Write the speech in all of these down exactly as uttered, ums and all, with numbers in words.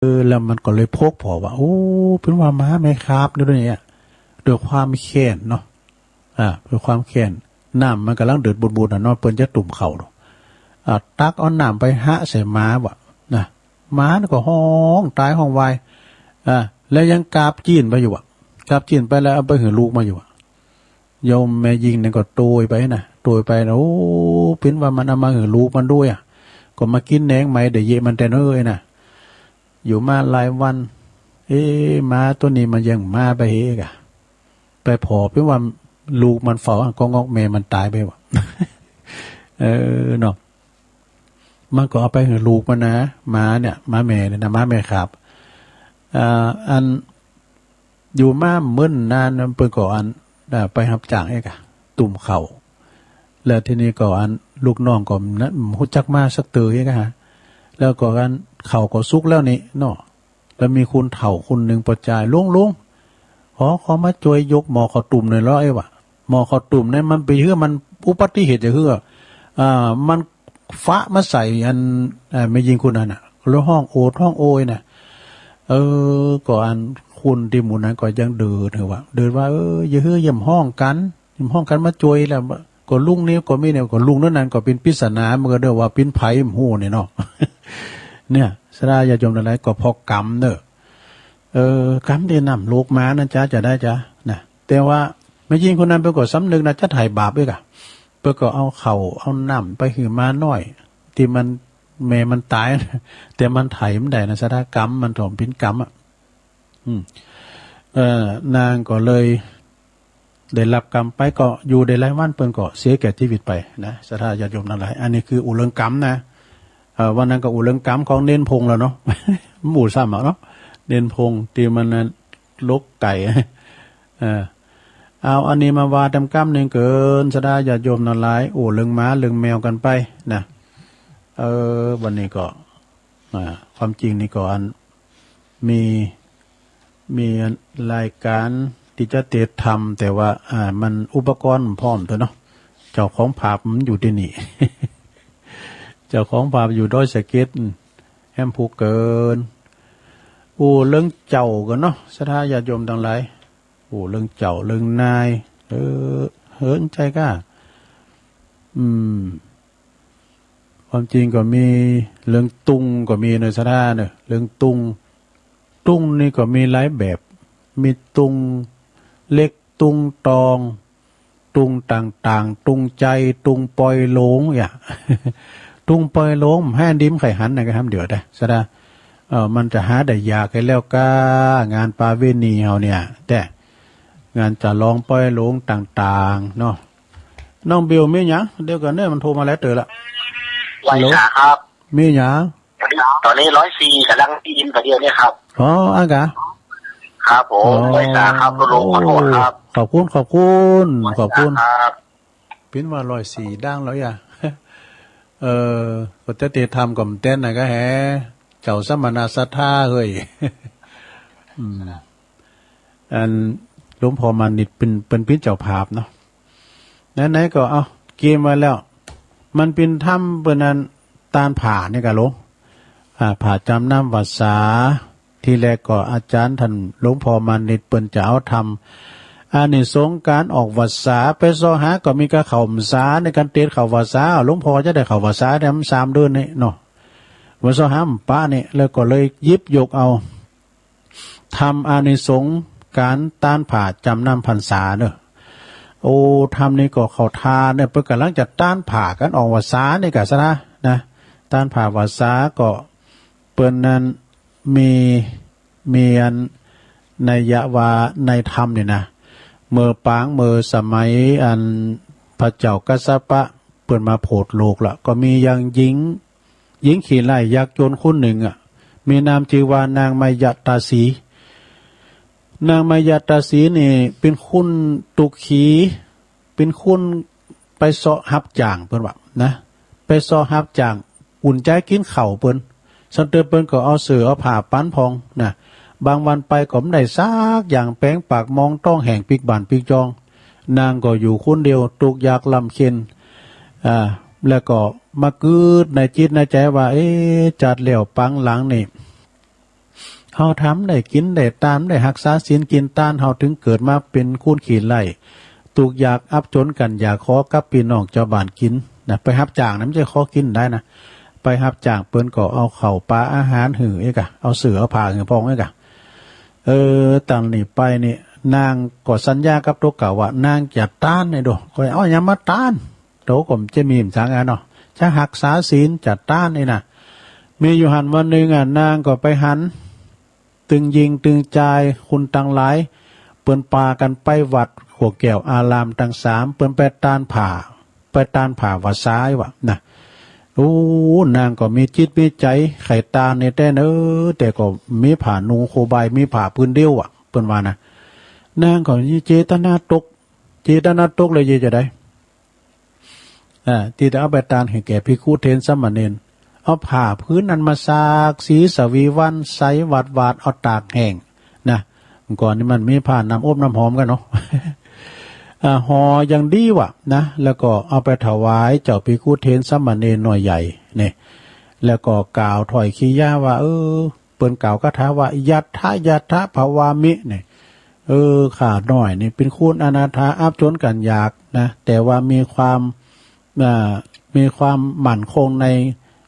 อ แล้วมันก็เลยพกผ่อว่า โอ้ เป็นว่าหมาแม่ขาบเนี่ย ด้วยความแค้นเนาะ อ่า ด้วยความแค้น น้ำมันกำลังเดือดบุดๆ น่ะเนาะ เปิ้นจะตุ้มข้าวเนาะ อ่า ตักเอาน้ำไปหะใส่หมาว่ะ นะ หมานี่ก็ฮ้องตายฮ้องวาย อ่า แล้วยังกาบจีนไปอยู่ว่ะ กาบจีนไปแล้วเอาไปหื้อลูกมาอยู่ว่ะ โยมแม่ญิงนั่นก็โตยไปนะ โตยไปนะ โอ้ ปิ้นว่ามันเอามาหื้อลูกมันด้วยอะ ก็มากินแหนงไหมเดี๋ยวเยะมันแต่เน้อนะ อยู่มาหลายวัน เอ๊ะ หมาตัวนี้มันยังมาไปเฮกะ ไปผ่อปิ้นว่าลูกมันเฝ้าอะ ก็งอกแม่มันตายไปว่ะ เออ เนาะ มันก็เอาไปหื้อลูกมันนะ หมาเนี่ย หมาแม่เนี่ยนะ หมาแม่ขาบ อ่า อัน อยู่มาเมินนานนะ เปิ้นก็อัน อ่า ไปรับจ้างเอกอะ ตุ้มข้าว แล้วทีนี้ก็อันลูกน้องก็นะ ฮู้จักมาสักเตื้อเอกอะ แล้วก็อันข้าวก็สุกแล้วนี่เนาะ แล้วมีคนเฒ่าคนหนึ่งปอจาย ลุง ลุง ขอ ขอมาช่วยยกหม้อข้าวตุ้มหน่อยเหรอ เอ้ยวะ หม้อข้าวตุ้มเนี่ยมันไปเฮือมันอุบัติเหตุจะเฮือ อ่า มันฟาดมาใส่อัน เอ่อ แม่ญิงคนนั้นน่ะ แล้วฮ้องโอดฮ้องโอยน่ะ เออ ก็อันคนตี้หมู่นั้นก็ยังเดินเถอะวะ เดินว่า เออ อย่าเฮือ อย่าฮ้องกั๋น อย่าฮ้องกั๋นมาจ่วยแล้ว ก็ลุงนี้ก็มีเนี่ย ก็ลุงนั้นนั้นก็เป๋นปริศนา มันก็เรียกว่าเป๋นไผบ่ฮู้เนี่ยเนาะ เนี่ย ศรัทธาญาติโยมทั้งหลาย ก็เพราะกรรมเนาะ เออ กรรมตี้นำลูกมานั้นจ๊ะ จะได้จ๊ะ นะ แต่ว่าแม่ญิงคนนั้นเปิ้นก็สำนึกนะ จะไถ่บาปอีกอะ เปิ้นก็เอาข้าวเอาน้ำไปหื้อหมาน้อย ตี้มัน แม่มันตายนะ แต่มันไถ่บ่ได้นะ ศรัทธา กรรมมันถ่อมเป๋นกรรมอะ อืม เอ่อ นางก็เลยได้รับกรรมไป ก็อยู่ได้หลายวันเปิ้นก็เสียแก่ชีวิตไปนะ ศรัทธาญาติโยมทั้งหลาย อันนี้คืออู้เรื่องกรรมนะ เอ่อ วันนั้นก็อู้เรื่องกรรมของเณรพงษ์แล้วเนาะ อู้ซ้ำอะเนาะ เณรพงษ์ตี้มันนั้น ลกไก่ เออ เอาอันนี้มาว่าตำกำหนึ่งเกิน ศรัทธาญาติโยมทั้งหลาย อู้เรื่องหมาเรื่องแมวกั๋นไปนะ เออ วันนี้ก็ อ่า ความจริงนี่ก็อัน มี มีรายการตี้จะเตรียมทำ แต่ว่า อ่า มันอุปกรณ์มันพร้อมตั๊วเนาะ เจ้าของภาพมันอยู่ตี้นี่ เจ้าของภาพอยู่ดอยสะเก็ด แฮมพูกเกิน อู้เรื่องเจ้ากั๋นเนาะ ศรัทธาญาติโยมทั้งหลาย อู้เรื่องเจ้าเรื่องนาย เออ เฮิ่นใจ้ก้า อืม ความจริงก็มีเรื่องตุงก็มีเนาะ ศรัทธาเนาะ เรื่องตุง ตุงนี่ก็มีหลายแบบ มีตุงเล็ก ตุงตอง ตุงต่างๆ ตุงใจ๋ ตุงปอยหลง อย่าง ตุงปอยหลง แฮนดิมใค่หันนะ ก็ทำเดี๋ยวได้ ศรัทธา เอ่อ มันจะหาได้ยากแค่แล้วก้า งานประเวณีเฮาเนี่ย แต่ งานฉลองปอยหลงต่างๆ เนาะ น้องบิวมีหยัง เดี๋ยวก่อนเด้อ มันโทรมาแล้วเต๋อละ ไหว้สาครับ มีหยัง ตอนนี้ร้อยสี่กำลังได้ยินประเดี๋ยวนี้ครับ อ๋อ อันกะ ครับผม อ๋อ ไหว้สาครับ ลุง ขอโทษครับ ขอบคุณ ขอบคุณ ไหว้สาครับ ขอบคุณ ปิ้นว่าร้อยสี่ดังแล้วอย่า เออ ก็จะเตะทำก่อมเต้นน่ะก็แฮ เจ้าสมณะศรัทธาเฮ้ย อืม อันหลวงพ่อมานิตเปิ้น เปิ้นเป๋นเจ้าภาพเนาะ ไหนๆ ก็เอาเกมไว้แล้ว มันเป๋นธรรมเปิ้นอัน ตานผ้านี่กะหลวง อ่า ผ้าจ๋ำน้ำวัสสา ทีแรกก็อาจ๋ารย์ท่านหลวงพ่อมานิตเปิ้นจะเอาธรรม อานิสงส์ก๋านออกวัสสา ไปเซาะหาก็มีกาเข้าวัสสา ในก๋านเตรียมเข้าวัสสา หลวงพ่อจะได้เข้าวัสสาเนี่ยมันสามเดือนนี่เนาะ ไปเซาะหาบ่ปะนี่ แล้วก็เลยหยิบยกเอา ธรรมอานิสงส์ก๋านตานผ้าจ๋ำน้ำพรรษาเนาะ โอ้ ธรรมนี่ก็เข้าท่าเนาะ เปิ้นก่ำลังจะตานผ้ากั๋นออกวัสสานี่กะศรัทธานะ ตานผ้าวัสสาก็เปิ้นนั้นมี มีอันนัยยะว่าในธรรมนี่นะ เมื่อปางเมื่อสมัยอันพระเจ้ากัสสปะเปิ้นมาโผดโลกละ ก็มีอย่างหญิง หญิงขี้ไล่ยากจนคนหนึ่งอะ มีนามจื่อว่านางมายตาสี นางมายตาสีนี่เป๋นคนตุกขี เป๋นคนไปเซาะฮับจ้างเปิ้นว่านะ ไปเซาะฮับจ้าง อุ่นใจ๋กิ๋นข้าวเปิ้น ซั้นเตื้อเปิ้นก็เอาเสื้อเอาผ้าปั๋นพ่องนะ บางวันไปก็บ่ได้สักอย่าง แป๋งปากมองต๊องแห้งปิ๊กบ้านปิ๊กจอง นางก็อยู่คนเดียว ตุ๊กยากลำเค็ญ อ่า แล้วก็มากึ๊ดในจิตในใจ๋ว่า เอ๊ะ จาติแล้วปางหลังนี่ เฮาทำได้กินได้ตาน ได้ฮักษาศีลกินตาน เฮาถึงเกิดมาเป็นคนขี้ไล่ ทุกข์ยากอับจนกัน อยากขอกับพี่น้องชาวบ้านกินนะ ไปฮับจ้างนะ ไม่ใช่ขอกินได้นะ ไปฮับจ้างเปิ้นก็เอาข้าวปลาอาหารหื้อเอกอะ เอาเสื้อเอาผ้าหื้อพองเอกอะ เออ ตั้งนี้ไปนี่ นางก็สัญญากับตัวเก่าว่า นางจะตานนี่โด ก็เอาหยังมาตาน โตก็จะมีหยังสังอันเนาะ จะฮักษาศีลจะตานนี่นะ มีอยู่หั้นวันหนึ่งอะ นางก็ไปหัน ตึงญิงตึงจายคนตังหลาย เปิ้นปากันไปวัดขัวแก้วอารามตังสาม เปิ้นไปตานผ้า ไปตานผ้าวัดซ้ายวะนะ โอ้ นางก็มีจิตมีใจใค่ตานนี่แต๊เนอ แต่ก็มีผ้านุ่งโคบาย มีผ้าผืนเดียวอะ เปิ้นว่านะ นางก็มีเจตนาตก เจตนาตกเลยเยจะได้ อ่า ตี้จะเอาไปตานหื้อแก่ภิกขุเถรสามเณร เอาผ้าผืนนั้นมาสากสีสวีวันใสหวาดหวาด เอาตากแห้งนะ ก่อนนี้มันมีผ้าน้ำอบน้ำหอมกันเนาะ อ่า ห่ออย่างดีวะนะ แล้วก็เอาไปถวายเจ้าภิกขุเถรสามเณรน้อยใหญ่เนี่ย แล้วก็กล่าวถ้อยคียาว่า เออ เปิ้นกล่าวคาถาว่า ยัตถะยัตถะภวามิ เนี่ย เออ ข้าน้อยนี่เป็นคนอนาถาอับจนกันอยากนะ แต่ว่ามีความ อ่า มีความมั่นคงใน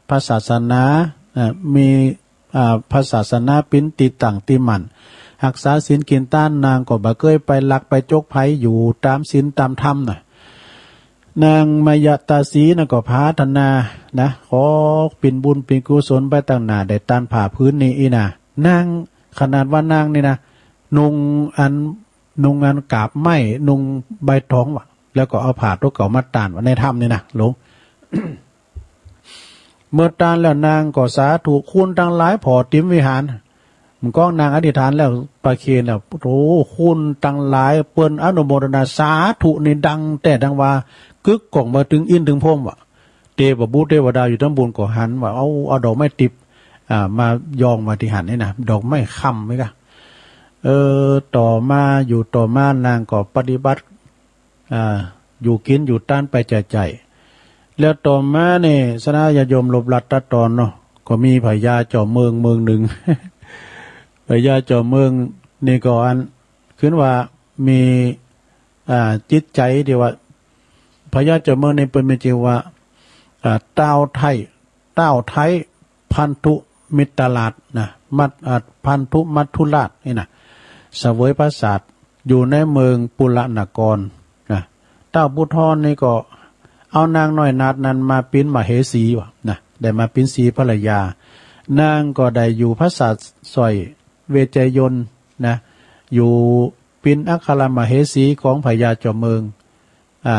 พระศาสนา อ่า มี อ่า พระศาสนาเป็นตี้ตั้งตี้มั่น ฮักษาศีลกินตาน นางก็บ่เกยไปลักไปจกไผ อยู่ตามศีลตามธรรมนะ นางมายาตาสีนั่นก็ปรารถนานะ ขอเป๋นบุญเป๋นกุศลไปตังหน้า ได้ตานผ้าผืนนี้อี้นะ นาง ขนาดว่านางนี่นะ นุ่งอัน นุ่งอันกาบไม้ นุ่งใบตองวะ แล้วก็เอาผ้าตัวเก่ามาตานไว้ในถ้ำนี่นะ หลวง เมื่อตานแล้วนางก็สาธุ คนตังหลายผ่อเต็มวิหาร มันก็นางอธิษฐานแล้วประเคนแล้ว โอ้ คนตังหลายเปิ้นอนุโมทนาสาธุนี่ดังแต๊ดังว่า กึกก้องมาถึงอินทร์ถึงพรหมวะ เตวะบุตรเตวดาอยู่ตังปู้นก็หันว่า เอา เอาดอกไม้ติบ อ่า มายองไว้ตี้หั้นนี่นะ ดอกไม้คำนี่กะ เออ ต่อมาอยู่ต่อมานางก็ปฏิบัติ อ่า อยู่กินอยู่ตานไปใจ้ๆ แล้วต่อมาเนี่ย สนญาติโยมลบหลั่นตัดตอนเนาะ ก็มีพญาเจ้าเมืองเมืองหนึ่ง พญาเจ้าเมืองนี่ก็อัน ขึ้นว่ามี อ่า จิตใจที่ว่า พญาเจ้าเมืองนี่เปิ้นมีจื่อว่า อ่า ต้าวไท้ ต้าวไท้ พันธุมิตรราชนะ มัท อ่า พันธุมัทธุราชนี่นะ เสวยพระศาสตร์อยู่ในเมืองปุระนครนะ ต้าวปุทธรนี่ก็เอานางน้อยนาฏนั้นมาเป๋นมเหสีวะนะ ได้มาเป๋นสีภรรยา นางก็ได้อยู่ปราสาทสร้อยเวชยนต์นะ อยู่เป๋นอัครมเหสีของพญาเจ้าเมือง อ่า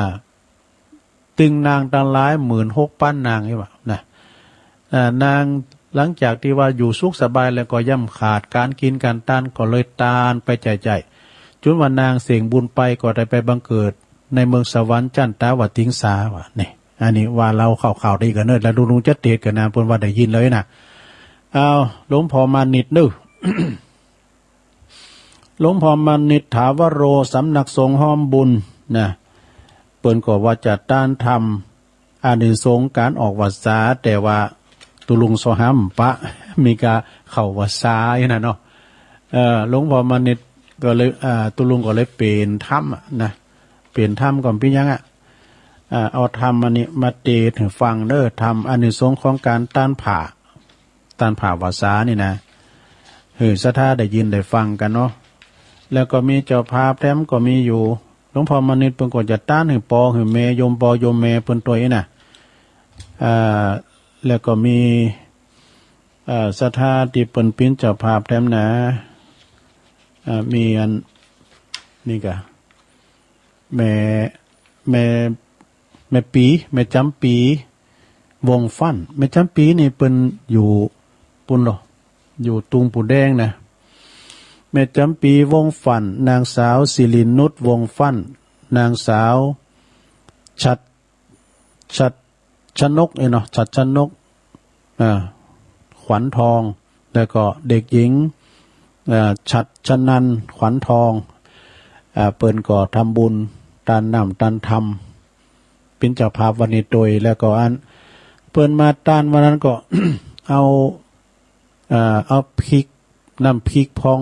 ตึงนางตังหลายหมื่นหกปันนางนี่วะนะ อ่า นางหลังจากตี้ว่าอยู่สุขสบายแล้วก็ย่อมขาดก๋านกินก๋านตาน ก็เลยตานไปใจ้ๆ จ๋นว่านางเส้งบุญไปก็ได้ไปบังเกิดในเมืองสวรรค์จันตาวติงสาวะ นี่ อันนี้ว่าเล่าคร่าวๆ ได้กั๋นเนาะ แล้วลุงๆ จะเตสน์กั๋นนะ เปิ้นว่าได้ยินเลยนะ เอา หลวงพ่อมานิดเนาะ หลวงพ่อมานิดถาวโร สำนักสงฆ์ฮ้อมบุญนะ เปิ้นก็ว่าจะตานธรรม อานิสงส์ก๋านออกพรรษา แต่ว่าตุ๊ลุงซอห้ามปะ มีก๋านเข้าพรรษาอยู่นะเนาะ เอ่อ หลวงพ่อมานิดก็เลย อ่า ตุ๊ลุงก็เลยเป๋นธรรมอะนะ เป๋นธรรมก็เป๋นหยังอะ อ่า เอาธรรมอันนี้มาเตสน์หื้อฟังเนาะ ธรรมอานิสงส์ของก๋านตานผ้า ตานผ้าพรรษานี่นะ หื้อศรัทธาได้ยินได้ฟังกั๋นเนาะ แล้วก็มีเจ้าภาพแถมก็มีอยู่ หลวงพ่อมานิดเปิ้นก็จะตานหื้อปอหื้อแม่ โยมปอโยมแม่เปิ้นตวยนะ อ่า แล้วก็มี อ่า ศรัทธาตี้เปิ้นเป๋นเจ้าภาพแถมนะ อ่า มีอัน นี่กะ แม่ แม่ แม่ปี๋ แม่จ๋ำปี๋ วงศ์ฟั่น แม่จ๋ำปี๋นี่เปิ้นอยู่ปู้นลอ อยู่ตุงปูแดงนะ แม่จ๋ำปี๋ วงศ์ฟั่น นางสาวสิรินุช วงศ์ฟั่น นางสาว ชัด ชัดชนก เอ้ยเนาะ ชัดชนก อ่า ขวัญทอง แล้วก็เด็กหญิง อ่า ชัดชนันท์ ขวัญทอง อ่า เปิ้นก็ทำบุญตานน้ำตานธรรม เป๋นเจ้าภาพวันนี้ตวย แล้วก็อัน เปิ้นมาตานวันนั้นก็ เอา อ่า เอาพริก น้ำพริกพอง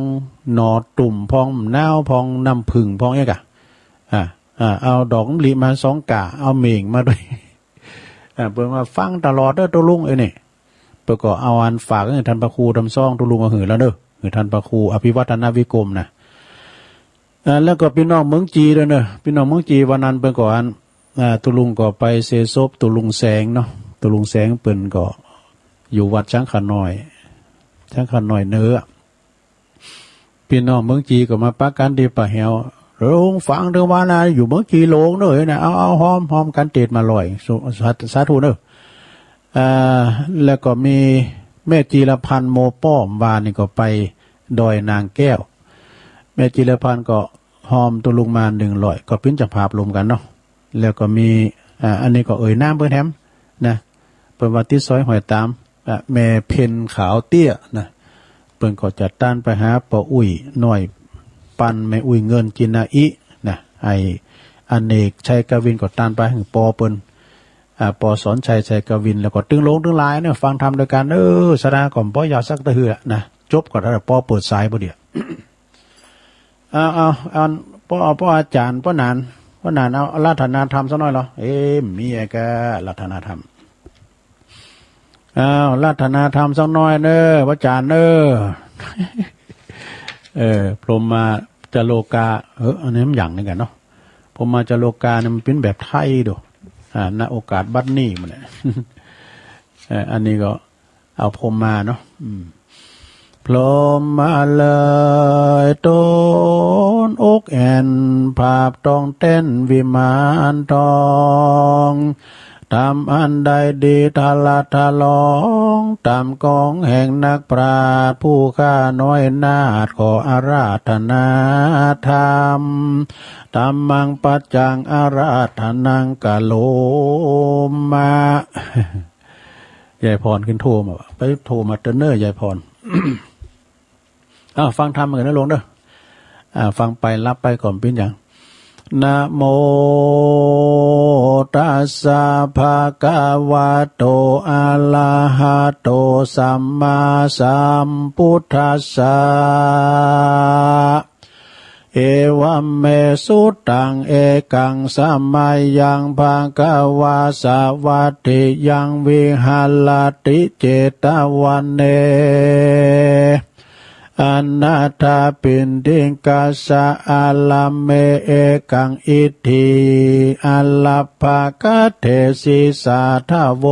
หน่อตุ่มพอง หนาวพอง น้ำผึ้งพองเอี้ยกะ อ่า อ่า เอาดอกมะลิมาสองก้า เอาเม่งมาด้วย อ่า เปิ้นว่าฟังตลอดเด้อตุ๊ลุงเอ้ยนี่ เปิ้นก็เอาอันฝากหื้อท่านพระครูทำซองตุ๊ลุงเอาหื้อแล้วเด้อ หื้อท่านพระครูอภิวัฒนวิกรมนะ อ่า แล้วก็พี่น้องเมืองจีนด้วยเนอะ พี่น้องเมืองจีนวันนั้นเปิ้นก็อัน อ่า ตุ๊ลุงก็ไปเสศพตุ๊ลุงแสงเนาะ ตุ๊ลุงแสงเปิ้นก็อยู่วัดช้างขาน้อย ช้างขาน้อยเหนือ พี่น้องเมืองจีนก็มาปะกั๋นตี้ป่าแหว ลุงฟังเถิงว่านะ อยู่เมืองจีนหลวงเนอะนะ เอา เอา ฮอม ฮอมกั๋นเตศมาลอย สุ สา สาธุเนอะ อ่า แล้วก็มีแม่จีรพันธ์โมป้อมวานนี่ก็ไปดอยนางแก้ว แม่จีรพันธ์ก็ฮอมตุ๊ลุงมาหนึ่งร้อย ก็ปิ้นเจ้าภาพรวมกั๋นเนาะ แล้วก็มี อ่า อันนี้ก็เอ่ยนามเปิ้นแหมนะ เปิ้นว่าติดซอยห้อยตาม อ่ะ แม่เพ็ญขาวเตี้ยนะ เปิ้นก็จัดต้านไปหาป้ออุ๊ยน้อย ปันแม่อุ๊ยเงินจินนาอินะ ไอ้อเนกชัยกวินก็ต้านไปหื้อป้อเปิ้น อ่า ป้อสอนชัยชัยกวิน แล้วก็ตึงหลวงตึงหลายเนี่ย ฟังธรรมด้วยกั๋น เออ สาระก็บ่ยาวสักตะเฮือนะ จบก็ได้ป้อเปิดสายบ่เดียว เอา เอา อัน ป้อ ป้ออาจ๋ารย์ ป้อหนาน ป้อหนาน เอา อาราธนาธรรมสักหน่อยเหรอ เอ๊ะ มีอะไรก็อาราธนาธรรม อ้าว อาราธนาธรรมสักหน่อยเนอะ ป้ออาจ๋ารย์เนอะ เออ พรหมมาจาโลกา เออ อันนี้มันอย่างหนึ่งกั๋นเนาะ พรหมมาจาโลกาเนี่ยมันปิ้นแบบไทยดู อ่า ณ โอกาสบัดนี้มันเนี่ย เออ อันนี้ก็ เอาพรหมมาเนาะ อืม พรหมมาเลยตนอกแอ่น ผาบตองแต้นวิมานทอง ธรรมอันใดดีทะละทะลอง ต๋ามกองแห่งนักปราชญ์ผู้ข้าน้อยนาถ ขออาราธนาธรรม ธัมมังปัจจังอาราธนังกะโรมะ ยายพรขึ้นโทรมาว่ะ ไปโทรมาเตอร์เนอร์ยายพร อ้าว ฟังธรรมกั๋นนะหลวงเด้อ อ่า ฟังไปหลับไปก่อนปิ้นหยัง นะโมตัสสะภะคะวะโต อะระหะโต สัมมาสัมพุทธัสสะ เอวัมเม สุตัง เอกัง สะมะยัง ภะคะวา สะวัตถิยัง วิหะระติ เจตะวะเน อะนะถะปิณฑิกัสสะ อารามเม เอกัง อิทธิ อารัพพะกะเถสิ สาธะโว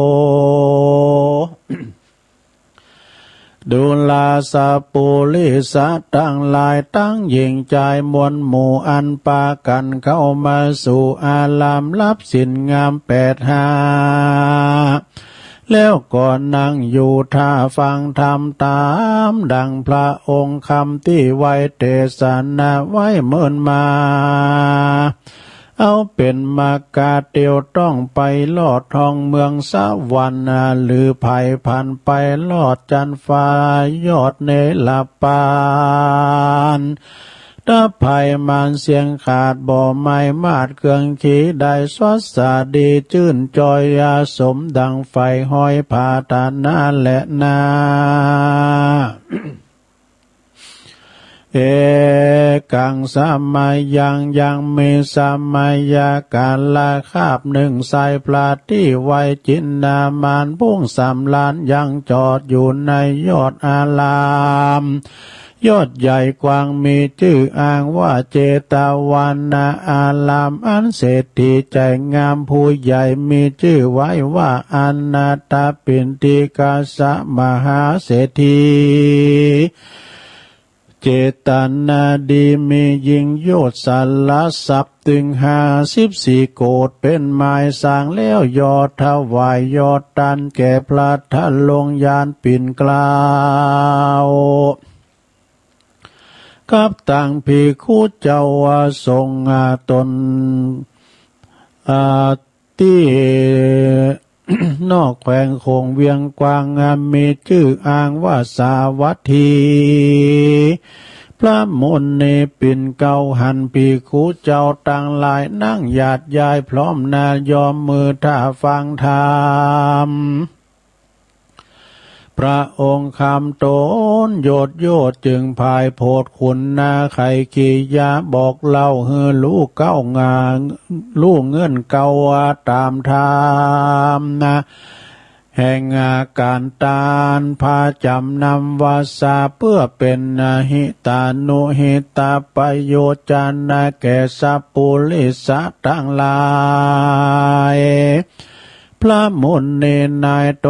ดูราสะปุริสะตังหลาย ตังหญิงจายมวลหมู่ อันปากั๋นเข้ามาสู่อาราม รับศีลงามแปดห้า แล้วก็นั่งอยู่ท่าฟังธรรม ต๋ามดังพระองค์คำตี้ไว้เตสนาไว้เมินมา เอาเป๋นมรรคาเตียวต้องไปลอดท้องเมืองสวรรค์ หรือไผผ่านไปลอดจั๊นฟ้ายอดเนรปาน ถ้าไผมันเสี้ยงขาดบ่ไม้มาดเครื่องขีได้ สวัสดีจื้นจอยยาสมดังไฟห้อยผาฐานะแลนา เอกัง สะมะยัง ยังมีสะมะยะกาละคาบหนึ่ง ไซพระตี้ไว้จินดามาน บุ้งสำราญยังจอดอยู่ในยอดอาราม ยอดใหญ่กว้างมีจื้ออ้างว่าเจตวนาอาราม อันเศรษฐีใจงามผู้ใหญ่มีจื้อไว้ว่าอนาถปิณฑิกัสสะมหาเศรษฐี เจตนาดีมียิ่งโยชน์สละทรัพย์ตึงห้าสิบสี่โกฏย์ เป๋นไม้สร้างแล้วยอดถวายยอดตานแก่พระทะลงยานปิ่นเกล้า กับตังภิกขุเจ้าว่าทรงอาตน อ่า ตี้ นอกแขวงโขงเวียงกว้าง อ่า มีจื้ออ้างว่าสาวัตถี พระมุนีปิ่นเกล้าหันภิกขุเจ้าตังหลายนั่งหยาดยายพร้อมหน้ายอมมือถ้าฟังธรรม พระองค์คำตนโยดโยดจึงพายโผดขุนนาไขกิยาบอกเล่าหื้อลูกเก้า งา ลูกเงินเก้าว่าตามธรรมนะ แห่งอาการตานพระจำนำวาสาเพื่อเป็นหิตานุหิตประโยชน์จานะแก่สัพปุริสะทั้งหลาย พระมุนีนายต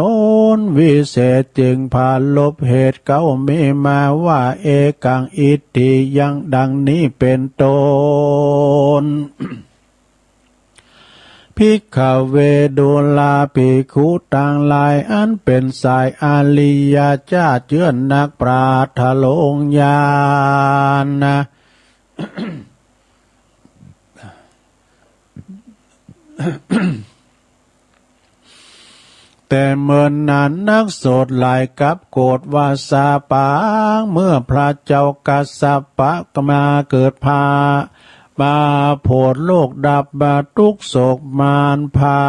นวิเศษจึงปรารภเหตุเก้ามีมาว่า เอกัง อิทธิยัง ดังนี้เป็นต้น ภิกขเว ดูราภิกขุทั้งหลาย อันเป็นสายอริยเจ้าเจื้อนักปราชญ์ทรงญาณนะ แต่เมินนานนักโสดหลายกลับโกรธวาสาปาง เมื่อพระเจ้ากัสสปะมาเกิดพระ มาโผดโลกดับมาทุกข์โศกมารภั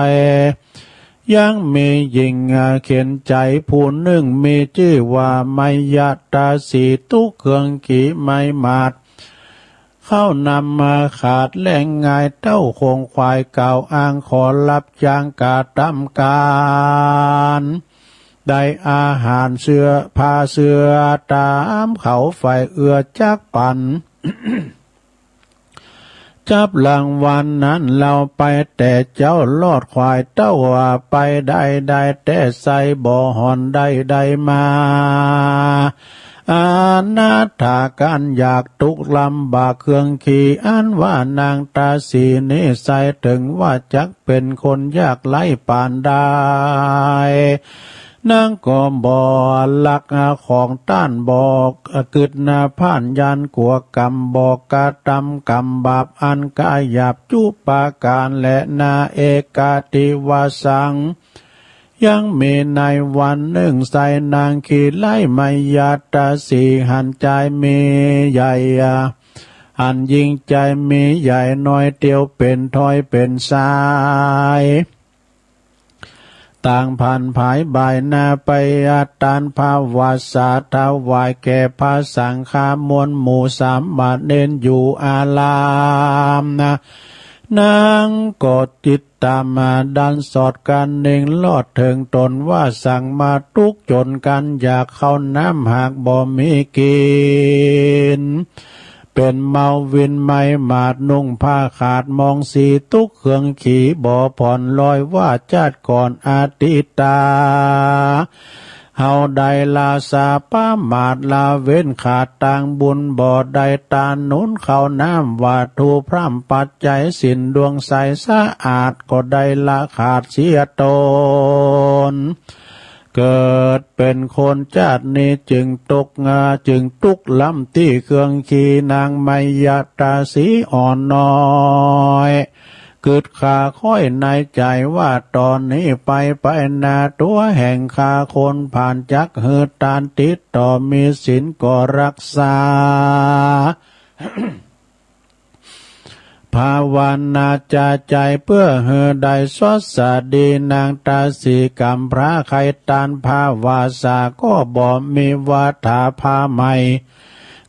ย ยังมีหญิงเข็ญใจ๋ผู้หนึ่งมีจื้อว่าไมยตาสี ตุ๊กข์เครื่องขีไม้หมาด เข้านำมาขาดแล่งง่าย เต้าโคงควายกล่าวอ้างขอรับจ้างกระทำการ ได้อาหารเสื้อผ้าเสื้อตามเขาฝ่ายเอื้อจักปัน จับรางวัลนั้นเราไป แต่เจ้าลอดควายเต้าว่าไปได้ได้ แต่ใส่บ่ห่อนได้ได้มา อนาถาการอยากทุกข์ลำบากเครื่องขี อันว่านางตาสีนี้ใส่ถึงว่าจักเป็นคนยากไร้ปานใด นางก็บ่ลักของต้าน บ่กึ๊ดนะพ่านย่านกลัวกรรม บ่กระทำกรรมบาปอันกาหยาบจุประการแลนา เอกัง อิทธิยัง ยังมีในวันหนึ่งไซร้นางขี้ไล่ไมยตาสีหันจายมีใหญ่ หันยิงจายมีใหญ่น้อยเตียวเป็นถ้อยเป็นสาย ต่างผ่านผายบ่ายหน้าไปอาตานพระวาสาถวายแก่พระสังฆามวลหมู่สามเณรอยู่อารามนะ นางก็ติดตามมาดันสอดกันเน่งลอดเถิงตนว่าสั่งมาทุกข์จนกันอยากเข้าน้ำหากบ่มีกิน เป็นเมาวินไม้หมาดนุ่งผ้าขาดมองสีตุ๊กข์เครื่องขีบ่ผ่อนลอยว่าจาติก่อนอดีตา เฮาได้ละสาประมาทละเว้นขาดตางบุญบ่ได้ตานหนุนเข้าน้ำวัตถุพร่ำปัจจัยสินดวงใสสะอาดก็ได้ละขาดเสียตน เกิดเป็นคนจาตินี้จึงตกงาจึงทุกข์ลำตี้เครื่องขีนางไมยตาสีอ่อนน้อย กึ๊ดข้าค่อยในใจ๋ว่าต๋อนนี้ไปไปนาตั๋วแห่งข้าคนผ่านจักหื้อตานติดต่อมีศีลก็รักษา ภาวนาจาใจ๋เปื้อหื้อได้สดสะดีนางตาสีกำพร้าไขตานพระวาสาก็บ่มีวาถาพาใหม่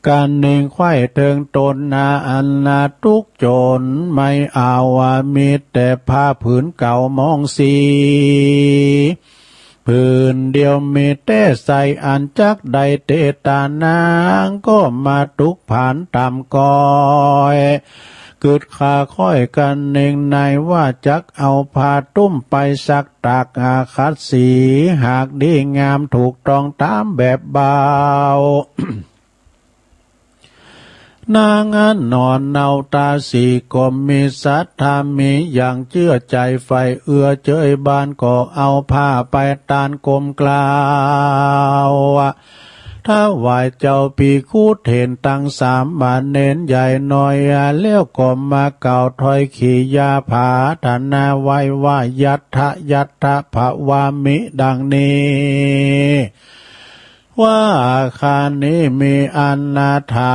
กันนิ่งไขว้เถิงตนนาอันนาทุกข์จนไม่เอาว่ามีแต่ผ้าผืนเก่ามองสี ผืนเดียวมีแต่ใส่อันจักได้เตตานางก็มาทุกข์ผานต่ำก้อย กึ๊ดข้าค่อยกันเน่งในว่าจักเอาผ้าตุ้มไปซักตากอาคัดสีหากดีงามถูกต้องตามแบบเบา นางอันนอนเนาตาสีก็มีศรัทธามีอย่างเจื้อใจ๋ใฝ่เอื้อเจยบานก็เอาผ้าไปตานกรมกล่าว ถวายเจ้าภิกขุเถรตังสามเณรใหญ่น้อย แล้วก็มากล่าวถ้อยขียาผาถนาไว้ว่า ยัตถะยัตถะภะวามิ ดังนี้ ว่าข้านี้มีอนาถา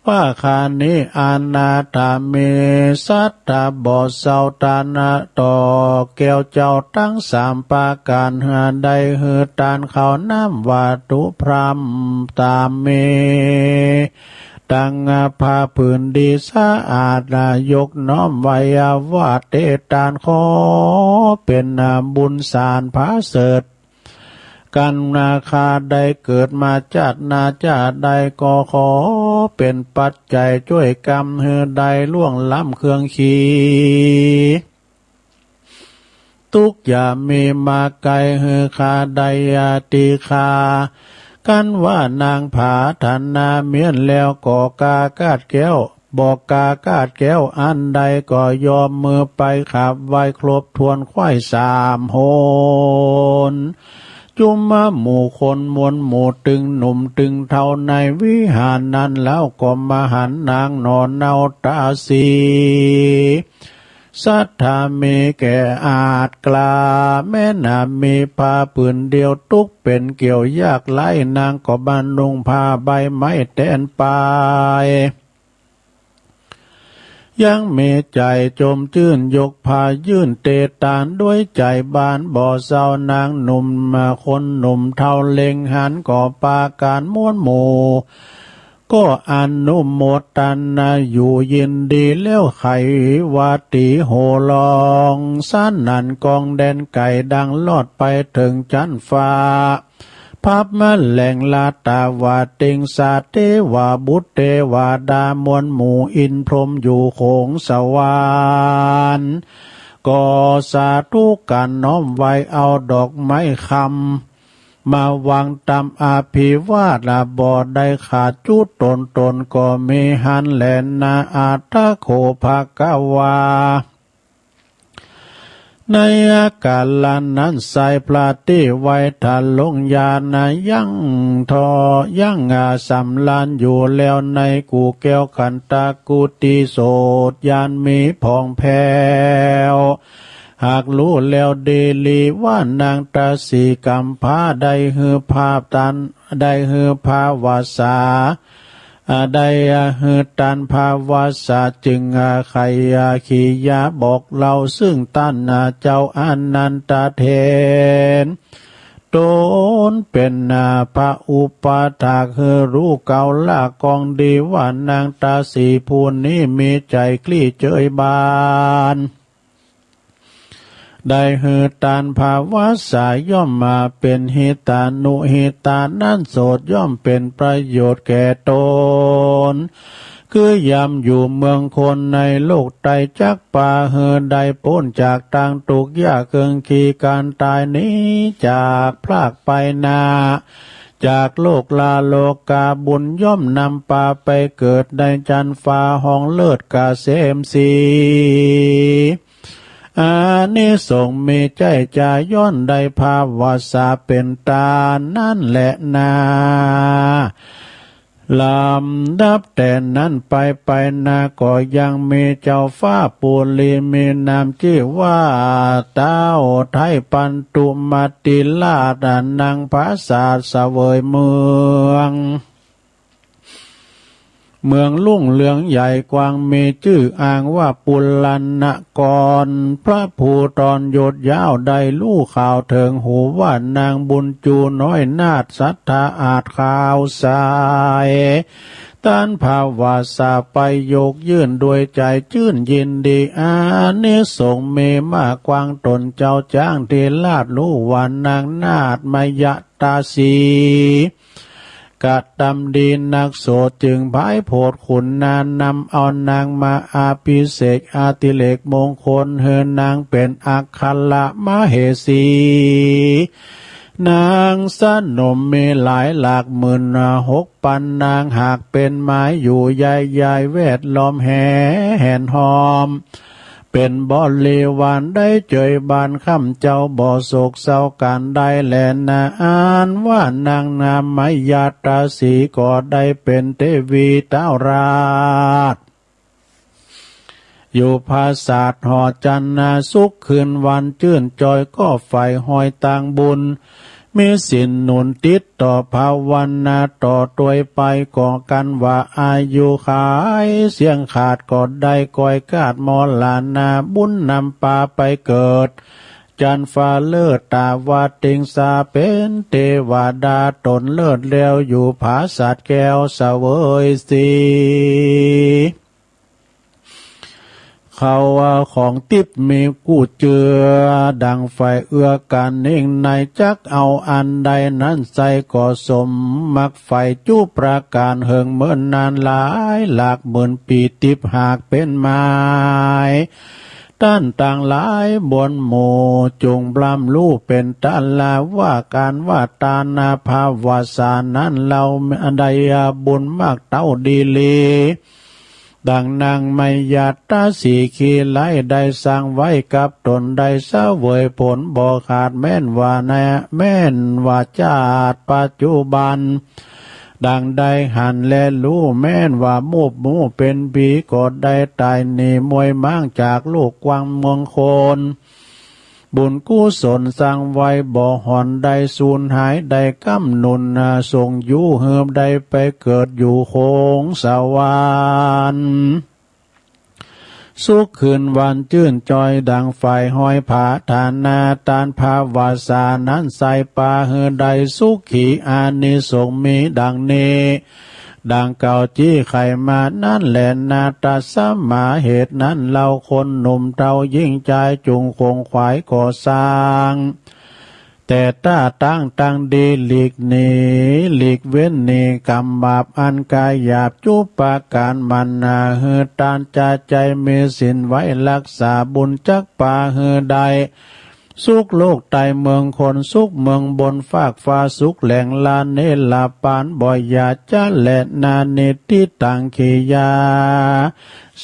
ว่าข้านี้อนาถามีศรัทธาบ่เศร้าตานะต่อแก้วเจ้าตังสามประก๋าน หื้อได้หื้อตานข้าวน้ำวัตถุพร่ำต๋ามมี ตังผ้าผืนดีสะอาด ยกน้อมไหว้อาว่าเตตาน ขอเป๋นบุญสารผาเสริฐ กั๋นนา ข้าได้เกิดมาจาติหน้าจาติใดก็ขอเป๋นปัจจัยจ้วยกำหื้อได้ล่วงล้ำเครื่องขี ตุ๊กข์อย่ามีมาไกลหื้อข้าได้อาตีข้า คันว่านางผาถนาเมียนแล้วก็กล้ากาดแก้ว บ่กล้ากาดแก้วอันใดก็ยอมมือไปขับไหว้ครบถ้วนไขว้สามหน จุมหมู่คนมวลหมู่ตึงหนุ่มตึงเฒ่าในวิหารนั้นแล้วก็มาหันนางหน่อเนาตาสี ศรัทธามีแก่อาจกล้า แม้นมีผ้าผืนเดียวตุ๊กข์เป๋นเกี่ยวยากไร้ นางก็บรรลุงผ้าใบไม้แตนไป ยังมีใจ๋จมจื้นยกผ้ายื่นเตตานด้วยใจ๋บานบ่เศร้า นางหนุ่มคนหนุ่มเฒ่าเล็งหันก็ปาก๋านมวลหมู่ ก็อนุโมทนาอยู่ยินดีแล้วไขว่าตี๋โห่ร้อง สนั่นก้องแดนไกลดังลอดไปเถิงจั๊นฟ้า พับมาแหล่งลาตาวาติงสาเทวาบุตรเทวาดามวลหมู่อินทร์พรหมอยู่โขงสวรรค์ ก็สาธุก๋านน้อมไหว้เอาดอกไม้คำ มาวางตามอภิวาท บ่ได้ขาดจุตน ตนก็มีหันแลนา อัตถะโข ภะคะวา ในอาการนั้นไซร้พระตี้ไหว้ทะลงญาณยังทอยังอาสำราญอยู่แล้วในกู่แก้วขันตะกุฏิโสดญาณมีผ่องแผ้ว หากฮู้แล้วดีหลีว่านางตาสีกำพร้าได้หื้อภาพตัน ได้หื้อภาวาสา อ่า ได้หื้อตันภาวาสาจึง อ่า ไข อ่า ขียาบอกเล่าซึ่งตัน อ่า เจ้าอานันทะเถร ตนเป๋น อ่า พระอุปถากหื้อฮู้เก่าละกองดีว่านางตาสีผู้นี้มีใจ๋คลี่เจยบาน ได้หื้อตันภาวาสาย่อมมาเป๋นหิตานุหิตา นั้นโสดย่อมเป๋นประโยชน์แก่ตน คือยามอยู่เมืองคนในโลกใต้จักปาหื้อได้ป๊นจากตังตุ๊กข์ยากเคืองขี้คร้านต๋ายหนีจากพรากไปนา จากโลกลาโลกาบุญย่อมนำปาไปเกิดในจั๊นฟ้าห้องเลิศเกษมสี อานิสงส์มีใจ้จาย้อนได้ภาวาสาเป๋นตานั้นแลนา ลำดับแต่นั้นไปไปนาก็ยังมีเจ้าฟ้าปุรีมีนามจื้อว่าต๊าวไท้ปันตุมาติราช นั่งผาสาทเสวยเมือง เมืองรุ่งเรืองใหญ่กว้างมีจื้ออ้างว่าปุรณกร พระภูธรยศยาวได้ฮู้ข่าวเถิงหูว่านางบุญจูน้อยนาถศรัทธาอาจขาวใส ตันภาวาสาไปยกยื่นด้วยใจ๋จื้นยินดี อานิสงส์มีมากกว้างตนเจ้าจ๊างติราชฮู้ว่านางนาถมยะตาสี กระตำดีนักโสดจึงผายโผดขุนนานำเอานางมาอภิเษกอติเรกมงคลหื้อนางเป๋นอัครมเหสี นางสนมมีหลายหลากหมื่นหกปันนางหากเป๋นหมายอยู่ใหญ่ใหญ่แวดล้อมแห่แหนห้อม เป๋นบริวารได้เจยบานค่ำเจ้าบ่โศกเศร้าก๋านใดแลนา อันว่านางนามยะตาสีก็ได้เป๋นเตวีต๊าวราช อยู่ผาสาทหอจันนาสุขคืนวันจื้นจอยก็ใฝ่ฮอยตางบุญ มีศีลหนุนติดต่อภาวนาต่อตวยไป ก็กันว่าอายุขายเสี้ยงขาดก็ได้ ก้อยคาดมรณะ บุญนำปาไปเกิด จันทร์ฟ้าเลิศตาวาติงสา เป็นเทวดาตนเลิศแล้ว อยู่ผาสัตว์แก้วเสวยสี เขาว่าของทิพย์มีกู้เจือ ดังไฟเอื้อกันนิ่งใน จักเอาอันใดนั้นใส่ ก็สมมักใฝ่จุประการ เหิงเมินนานหลายหลักหมื่นปี ทิพย์หากเป็นไม้ ต้านต่างหลายมวลหมู่ จงบรรลุเป็นต้านลา ว่าการว่าตานาภาวาสานั้น เราได้บุญมากเต้าดีหลี ดังนางมายาตาสีขีไลได้สร้างไว้กับตน ได้เสวยผลบ่ขาด แม้นว่านะ แม้นว่าชาติปัจจุบัน ดังได้หันและฮู้ แม้นว่ามูบหมู่เป็นผี ก็ได้ตายหนีมวยม้าง จากโลกกว้างเมืองคน บุญกุศลสร้างไว้บ่หอน ได้สูญหาย ได้กำหนุนนา ส่งอยู่หืบได้ไปเกิดอยู่โขงสวรรค์ สุขคืนวันจื้นจ่อย ดังฝ่ายห้อยผา ฐานะต้านภาวาสานั้น ใส่ปาหื้อได้สุขี อานิสงส์มีดังนี้ ดังเก่าจี้ไขมานั้นแลนา ตัสมา เหตุนั้นเล่า คนหนุ่มเฒ่าหญิงชาย จุ่งขงขวายก่อสร้าง แต่ต้าตั้งตังดี หลีกหนี หลีกเว้นหนีกรรมบาปอันกายหยาบ จุประการหมั่นนา หื้อต้านจาใจมีศีลไว้ รักษาบุญจักปาหื้อได้ สุขโลกใต้เมืองคน สุขเมืองบนฟากฟ้า สุขแหล่งลาเนรปาน บ่อยากจะแลนา นิติตัง กิริยา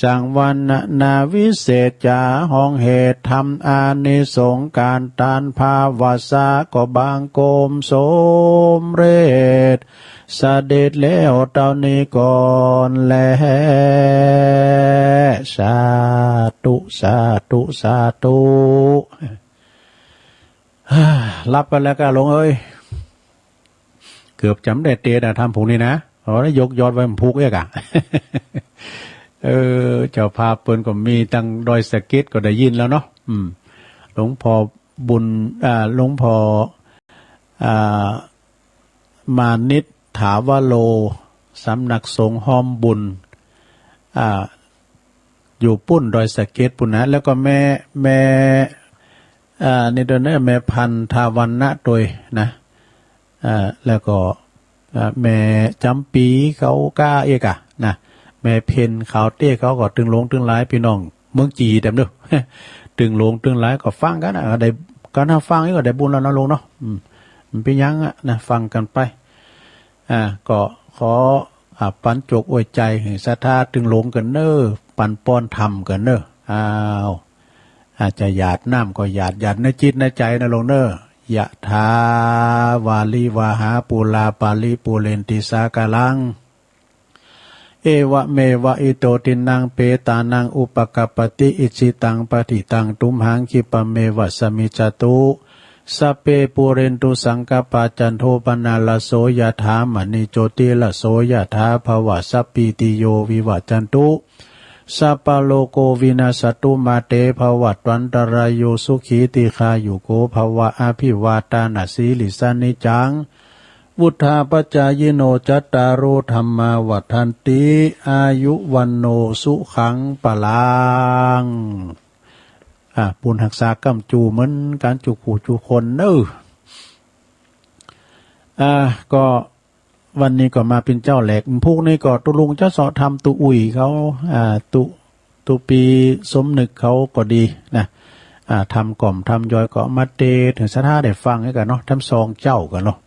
สังวรนาวิเศษจา ห้องเหตุธรรมอานิสงส์ การต้านภาวาสา ก็บังคมสมเร็จ เสด็จแล้วเต้านี้ก่อนแล สาธุ สาธุ สาธุ ฮ่า หลับไปแล้วก้าหลวงเอ้ย เกือบจ๋ำได้เตะนะ ธรรมผูกนี่นะ เอาแล้วยกยอดไว้มันผูกเอกอะ เออ เจ้าภาพเปิ้นก็มีตังดอยสะเก็ดก็ได้ยินแล้วเนาะ อืม หลวงพ่อบุญ อ่า หลวงพ่อ อ่า มานิตถาวโร สำนักสงฆ์ฮ้อมบุญ อ่า อยู่ปุ้นดอยสะเก็ดปุ้นนะ แล้วก็แม่ แม่ อ่า นี่ด้วยนะ แม่พันธวรรณะตวยนะ อ่า แล้วก็ อ่า แม่จ๋ำปีเขาก้าเอกอะนะ แม่เพ็ญขาวเตี้ยเขาก็ตึงหลงตึงหลาย พี่น้องเมืองจี๋เต็มเด้อ ตึงหลงตึงหลายก็ฟังกั๋นนะ ได้ ก็น่าฟังอยู่ ก็ได้บุญแล้วเนาะลุงเนาะ อืม มันเป็นหยังอะนะ ฟังกั๋นไป อ่า ก็ขอ อ่า ปันโจกอวยใจ๋หื้อศรัทธาตึงหลงกั๋นเน้อ ปันป้อนธรรมกั๋นเน้อ อ้าว อาจจะหยาดน้ำก็หยาด หยาดในจิตในใจ๋นะลุงเน้อ ยะถาวาริวาหาปูราปาริปูเรนติสาคารัง เอวะเมวะอิโตทินนังเปตานังอุปกัปปติ อิจฉิตังปัตถิตังตุมหังคิปะเมวะสะมิจจตุ สัพเพปูเรนตุสังกัปปา จันโทปะนะระโสยะถา มะณิโจติระโสยะถา ภะวะสัพพีติโยวิวะจันตุ สัพพะโรโควินัสสะตุ มาเตภะวัตวันตะราโย สุขีทีฆายุโกภะวะ อะภิวาตานะสีลิสสะนิจจัง วุฑฒาปะจายิโน จัตตาโรธัมมาวัฑฒันติ อายุวัณโณสุขังพะลัง อ่า บุญฮักษาก้ำจูเหมือนกั๋นจุผู้จุคนเน้อ อ่า ก็วันนี้ก็มาเป๋นเจ้าแหลก พรุ่งนี้ก็ตุ๊ลุงจะเซาะธรรมตุ๊อุ่ยเขา อ่า ตุ๊ ตุ๊ปีสมนึกเขาก็ดีนะ อ่า ธรรมก่อมธรรมย่อยก็มาเตสน์หื้อศรัทธาได้ฟังกั๋นเนาะ ทั้งสองเจ้ากั๋นเนาะ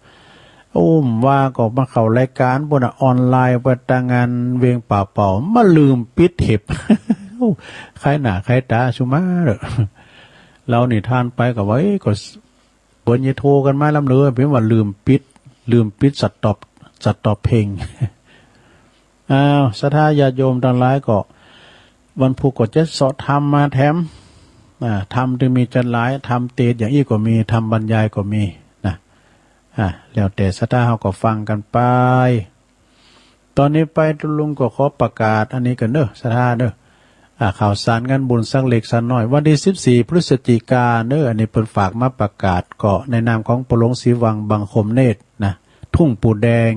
โอ้ ว่าก็มาเข้ารายก๋านปุ้นน่ะ ออนไลน์ไปตางงานเวียงป่าเป่า มาลืมปิดเห็บ ใครหน้าใครต๋าสุมาเด้อ เฮานี่ทานไปก็ว่า เอ้ย ก็เปิ้นจะโทรกั๋นมาลำเลือ เป๋นว่าลืมปิด ลืมปิดสต็อป สต็อปเพลง อ้าว ศรัทธาญาติโยมตังหลายก็ วันพุธก็จะเซาะธรรมมาแถม อ่า ธรรมตึงมีจัดหลาย ธรรมเตสน์อย่างอี้ก็มี ธรรมบรรยายก็มีนะ อ่า แล้วแต่ศรัทธาเฮาก็ฟังกันไป ตอนนี้ไปตุลุงก็ขอประกาศอันนี้กันเนอะ ศรัทธาเนอะ อ่า ข่าวสารงานบุญสักเล็กสักน้อย วันที่สิบสี่พฤศจิกาเนอะ อันนี้เปิ้นฝากมาประกาศ ก็ในนามของปู่หลวงศรีวังบังคมเนตรนะ ทุ่งปู่แดง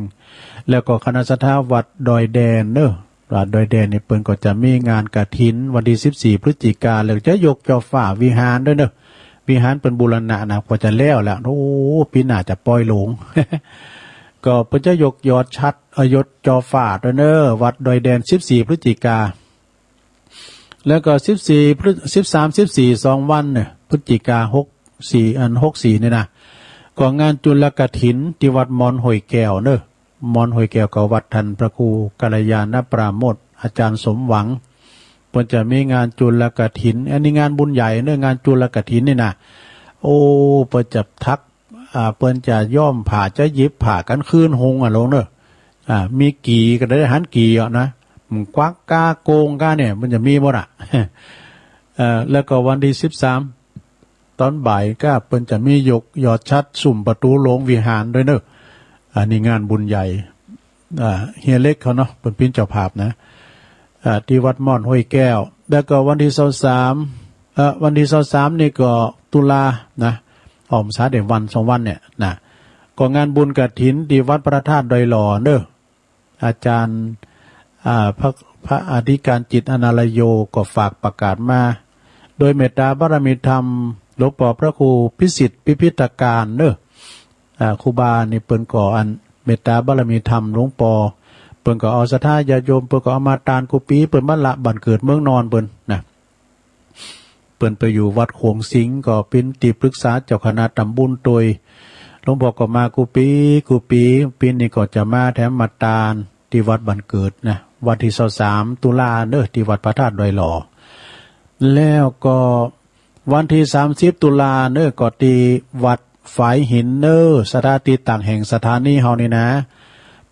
แล้วก็คณะศรัทธาวัดดอยแดนเนอะ วัดดอยแดนนี่เปิ้นก็จะมีงานกฐินวันที่สิบสี่พฤศจิกา แล้วจะยกจอฟ้าวิหารด้วยเนอะ วิหารเปิ้นบูรณะนะ กว่าจะแล้วแหละ โอ้ ปีหน้าจะปล่อยโลง ก็เปิ้นจะยกยอดฉัตร เอ่อ ยกจอฟ้าด้วยเนอะ วัดดอยแดน สิบสี่พฤศจิกา แล้วก็ สิบสี่พฤศ- สิบสาม สิบสี่ สองวันเนี่ย พฤศจิกา หกสี่ อัน หกสี่ นี่นะ ก็งานจุลกฐินที่วัดมอนห้วยแก้วเนอะ มอนห้วยแก้วก็วัดท่านพระครูกัลยาณปราโมทย์ อาจารย์สมหวัง เปิ้นจะมีงานจุลกฐิน อันนี้งานบุญใหญ่เนอะ งานจุลกฐินนี่นะ โอ้ เปิ้นจะถัก อ่า เปิ้นจะย้อมผ้า จะหยิบผ้ากันคืนหุงอะหลวงเนอะ อ่า มีกี่ก็ได้หันกี่อะนะ มันกวักกาโกงกาเนี่ย มันจะมีหมดอะ เอ่อ แล้วก็วันที่สิบสาม ตอนบ่ายก็เปิ้นจะมียกยอดฉัตรสุมประตูโลงวิหารด้วยเนอะ อันนี้งานบุญใหญ่ อ่า เฮียเล็กเขาเนาะ เปิ้นปิ้นเจ้าภาพนะ อ่า ที่วัดม่อนห้วยแก้ว แล้วก็วันที่ซาวสาม เอ่อ วันที่ซาวสามนี่ก็ตุลานะ ออกพรรษาได้วันสองวันเนี่ยนะ ก็งานบุญกฐินที่วัดพระธาตุดอยหล่อเนอะ อาจารย์ อ่า พระ- พระอธิการจิตอนาลโยก็ฝากประกาศมา โดยเมตตาบารมีธรรม หลวงปอพระครูพิสิทธิ์พิพิธการเนอะ อ่า ครูบานี่เปิ้นก็อันเมตตาบารมีธรรมหลวงปอ เปิ้นก็เอาศรัทธาญาติโยม เปิ้นก็เอามาตานกู้ปี เปิ้นมาละบ้านเกิดเมืองนอนเปิ้นนะ เปิ้นไปอยู่วัดโขงสิงห์ ก็เปิ้นตี้ปรึกษาเจ้าคณะตำบลโตย หลวงพ่อก็มากู้ปีกู้ปี ปีนี้ก็จะมาแถมมาตานที่วัดบ้านเกิดนะ วันที่ซาวสามตุลาเนอะ ที่วัดพระธาตุดอยหล่อ แล้วก็วันที่สามสิบตุลาเนอะ ก็ที่วัดฝายหินเนอะ ศรัทธาตี้ต่างแห่งสถานีเฮานี่นะ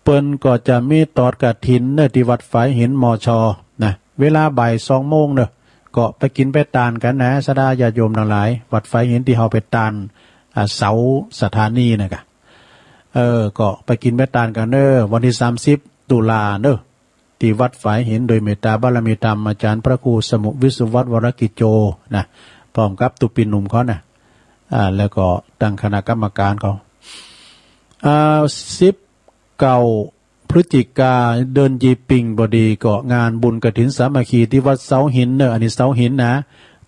เปิ้นก็จะมีตอดกฐินเนอะ ที่วัดฝายหิน มช นะ เวลาบ่ายสองโมงเนอะ ก็ไปกินไปตานกันนะ ศรัทธาญาติโยมทั้งหลาย วัดฝายหินตี้เฮาไปตาน อ่า เสาสถานีนะกะ เออ ก็ไปกินไปตานกันเนอะ วันที่สามสิบตุลาเนอะ ที่วัดฝายหิน โดยเมตตาบารมีธรรมอาจารย์พระครูสมุวิศวัตรวรกิจโจนะ พร้อมกับตุ๊ปีหนุ่มเขานะ อ่า แล้วก็ตั้งคณะกรรมการเขา อ่า สิบเก้าพฤศจิกา เดือนยี่ปิงพอดี ก็งานบุญกฐินสามัคคีที่วัดเสาหินเนอะ อันนี้เสาหินนะ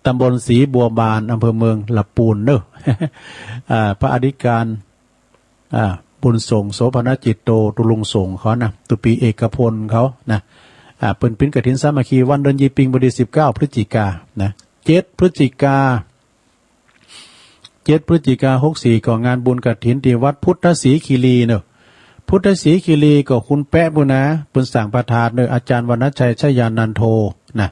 ตำบลศรีบัวบาน อำเภอเมืองละปูนเนอะ อ่า พระอธิการ อ่า บุญส่ง โสภณจิตโต ตุลุงส่งเขานะ ตุ๊ปีเอกพลเขานะ อ่า เปิ้นปิ้นกฐินสามัคคี วันเดือนยี่ปิงพอดี สิบเก้าพฤศจิกานะ เจ็ดพฤศจิกา เจ็ดพฤศจิกา หกสี่ ก็งานบุญกฐินที่วัดพุทธศรีคีรีเนอะ พุทธศรีคีรีก็คุณแป๊ะปุ้นนะ เปิ้นสร้างพระธาตุเนอะ อาจารย์วรรณชัยชยานันโทนะ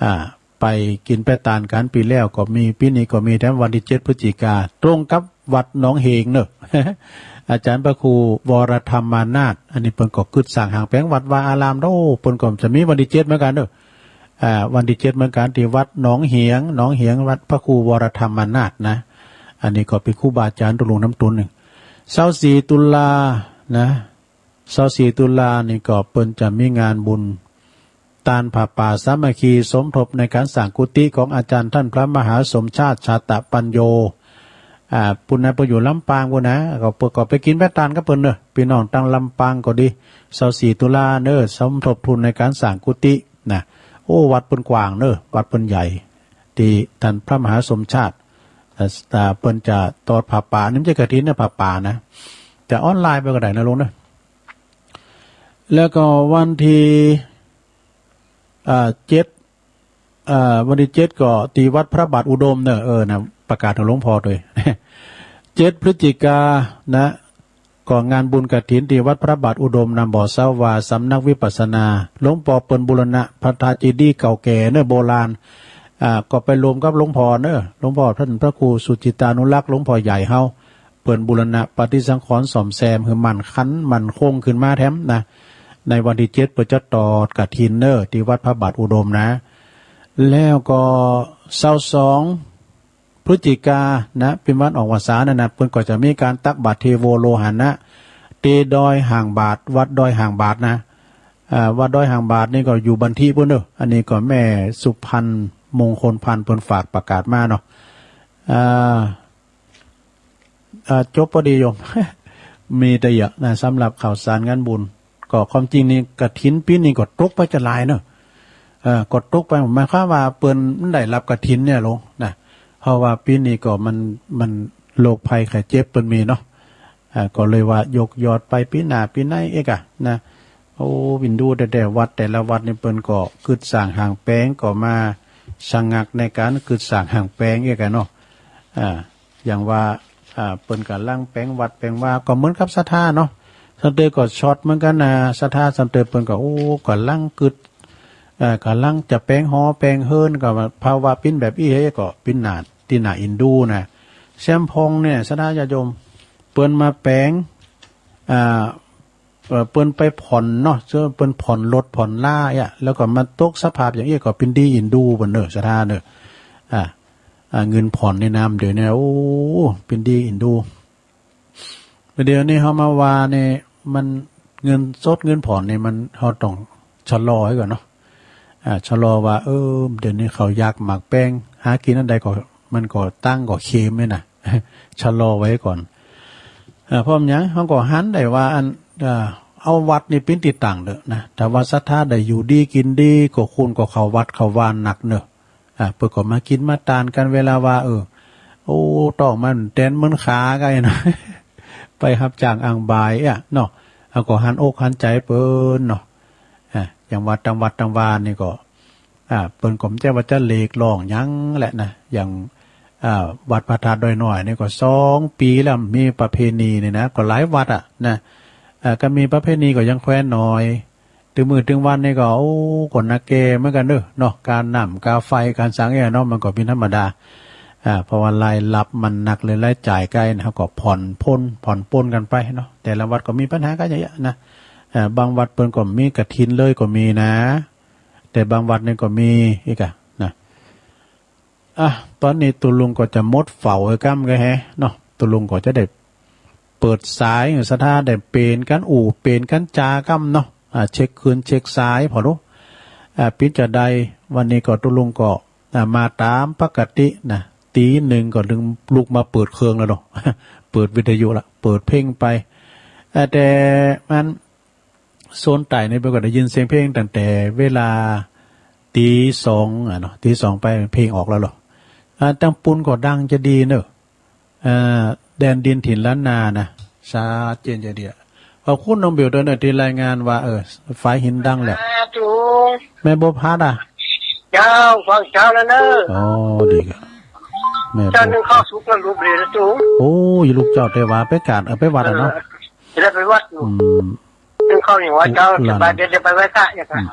อ่า ไปกินไปตานกัน ปีแล้วก็มี ปีนี้ก็มีแถมวันที่เจ็ดพฤศจิกา ตรงกับวัดหนองเหงเนอะ อาจารย์พระครูวรธรรมานาถ อันนี้เปิ้นก็กึ๊ดสร้างหางแผงวัดวาอาราม โอ้ เปิ้นก็จะมีวันที่เจ็ดเหมือนกันเนอะ อ่า วันที่เจ็ดเหมือนกัน ที่วัดหนองเหง หนองเหง วัดพระครูวรธรรมานาถนะ อันนี้ก็เป๋นครูบาอาจ๋ารย์ตุลุงน้ำตุนหนึ่ง ซาวสี่ตุลานะ ซาวสี่ตุลานี่ก็เปิ้นจะมีงานบุญ ตานผ้าป่าสามัคคีสมทบในการสร้างกุฏิของอาจารย์ท่านพระมหาสมชาติชาตะปัญโญ อ่า ปุ้นนะ เปิ้นอยู่ลำปางปุ้นนะ ก็เปิ้นก็ไปกินไปตานกับเปิ้นเนอะ พี่น้องตังลำปางก็ดี ซาวสี่ตุลาเนอะ สมทบทุนในการสร้างกุฏินะ โอ้ วัดเปิ้นกว้างเนอะ วัดเปิ้นใหญ่ ที่ท่านพระมหาสมชาติ อ่า เปิ้นจะตอดผ้าป่า นี่มันจะกฐินนะ ผ้าป่านะ จะออนไลน์ไปก็ได้นะลุงนะ แล้วก็วันที่ อ่า เจ็ด อ่า วันที่เจ็ดก็ที่วัดพระบาทอุดมเนอะ เออ นะ ประกาศของหลวงพ่อด้วย เจ็ดพฤศจิกานะ ก็งานบุญกฐินที่วัดพระบาทอุดม นำบ่อเซาว่าสำนักวิปัสสนา หลวงพ่อเปิ้นบูรณะพระธาตุเจดีย์เก่าแก่เนอะ โบราณ อ่า ก็ไปรวมกับหลวงพ่อเนอะ หลวงพ่อท่านพระครูสุจิตานุรักษ์ หลวงพ่อใหญ่เฮา เปิ้นบูรณะปฏิสังขรณ์ซ่อมแซมหื้อมั่นคันมั่นคงขึ้นมาแถมนะ ในวันที่เจ็ดเปิ้นจะตอดกฐินเนอะ ที่วัดพระบาทอุดมนะ แล้วก็ซาวสอง พฤศจิกานะ เป็นวันออกพรรษานั่นนะ เปิ้นก็จะมีการตักบาตรเทโวโลหะนะ ที่ดอยหางบาด วัดดอยหางบาดนะ อ่า วัดดอยหางบาดนี่ก็อยู่บันทีปู้นเด้อ อันนี้ก็แม่สุพรรณมงคลพันธ์เปิ้นฝากประกาศมาเนาะ อ่า อ่า จบพอดีโยม มีแต่เยอะนะ สำหรับข่าวสารงานบุญ ก็ความจริงนี่กฐินปีนี้ก็ตกไปจะหลายเนาะ เอ่อ ก็ตกไป หมายความว่าเปิ้นได้รับกฐินเนี่ยลงนะ เพราะว่าปีนี้ก็มัน มันโรคภัยไข้เจ็บเปิ้นมีเนาะ อ่า ก็เลยว่ายกยอดไปปีหน้าปีในเอกอะนะ โอ้ วินดูแต่ แต่วัดแต่ละวัดนี่เปิ้นก็กึดสร้างหางแปลง ก็มาชะงักในการกึดสร้างหางแปลงเอกอะเนาะ อ่า อย่างว่า อ่า เปิ้นกำลังแปลงวัดแปลงวา ก็เหมือนกับศรัทธาเนาะ สันเตยก็ช็อตเหมือนกันนะ ศรัทธาสันเตยเปิ้นก็ โอ้ กำลังกึด เอ่อ กำลังจะแปลงหอแปลงเฮือน ก็ภาวะปิ้นแบบอี้เฮ้ย ก็ปิ้นหน้า ตี้หน้าอินดูนะ แซมพองเนี่ย ศรัทธาญาติโยม เปิ้นมาแปลง อ่า เอ่อ เปิ้นไปผ่อนเนาะ เปิ้นผ่อนรถผ่อนลาเนี่ย แล้วก็มาตกสภาพอย่างอี้ ก็ปิ้นดีอินดูเปิ้นเนาะ ศรัทธาเนาะ อ่า อ่า เงินผ่อนในนามเดี๋ยวนี้ โอ้ ปิ้นดีอินดู เดี๋ยวนี้เฮามาว่านี่ มันเงินสดเงินผ่อนนี่ มัน เฮาต้องชะลอไว้ก่อนเนาะ อ่า ชะลอว่า เออ เดี๋ยวนี้เขาอยากหมากแพง หากินอันใดก็ มันก็ตังค์ก็เคิ่มเนี่ยนะ ชะลอไว้ก่อน อ่า เพราะหยัง เฮาก็หันได้ว่าอัน อ่า เอาวัดนี่ปิ้นตี้ตั้งเด้อนะ ถ้าว่าศรัทธาได้อยู่ดีกินดี ก็คนก็เข้าวัดเข้าวาหนักเนาะ อ่า เปิ้นก็มากินมาตานกันเวลาว่า เออ โอ้ ต้องมันแตนมันขาไกลนะ ไปฮับจ้างอ่างบ่ายอะเนาะ เฮาก็หันอกหันใจเปิ้นเนาะ อ่า อย่างวัดตางวัดตางวานี่ก็ อ่า เปิ้นก็บ่ใจ้ว่าจะเรียกร้องหยังแหละนะ อย่าง อ่า วัดพระธาตุดอยน้อยนี่ก็สองปีแล้วมีประเพณีนี่นะ ก็หลายวัดอะนะ อ่า ก็มีประเพณีก็ยังแควนน้อย ตึงมื้อตึงวันนี่ก็ โอ้ ก็หนักแก่เหมือนกันเด้อเนาะ การน้ำ ค่าไฟ การสังเนี่ยเนาะ มันก็เป็นธรรมดา อ่า เพราะว่ารายรับมันหนักเลย รายจ่ายไกลนะ เฮาก็ผ่อนปลน ผ่อนปลนกันไปเนาะ แต่ละวัดก็มีปัญหากันเยอะๆนะ อ่า บางวัดเปิ้นก็มีกฐินเลยก็มีนะ แต่บางวัดนี่ก็มีอีกอะนะ อ่ะ ตอนนี้ตุ๊ลุงก็จะหมดเฝ้าไอ้กำก็แฮะเนาะ ตุ๊ลุงก็จะได้เปิดสาย ศรัทธาได้เปลี่ยนกันอู้ เปลี่ยนกันจากำเนาะ อ่ะ เช็คคืนเช็คสายพอดู อ่ะ ปิ้นจะได้ วันนี้ก็ตุ๊ลุงก็ อ่ะ มาตามปกตินะ ตีหนึ่งก็ลุกมาเปิดเครื่องแล้วเนาะ เปิดวิทยุละ เปิดเพลงไป อ่ะ แต่มัน โซนใต้นี่เปิ้นก็ได้ยินเสียงเพลงตั้งแต่เวลาตีสองอะเนาะ ตีสองไปเพลงออกแล้วเหรอ อ่า ตางปู้นก็ดังจะดีเนอะ อ่า แดนดินถิ่นล้านนานะ ชัดเจนจะดีอะ ขอบคุณน้องบิวด้วยเนอะที่รายงานว่า เออ ฝายหินดังแล้ว สาธุ แม่บัวพัดอะ เจ้า ฟังเจ้าแล้วเนอะ อ๋อ ดีครับ แม่บัวพัด เจ้านึ่งข้าวสุกแล้วลูกเรียนแล้วจู โอ้ย ลูกเจ้าแต่ว่าไปการ เออ ไปวัดอะเนาะ เออ จะได้ไปวัดอยู่ อืม นึ่งข้าวเหนียวไว้เจ้า หลาน จะไป เดี๋ยวจะไปไหว้พระอย่างนั้น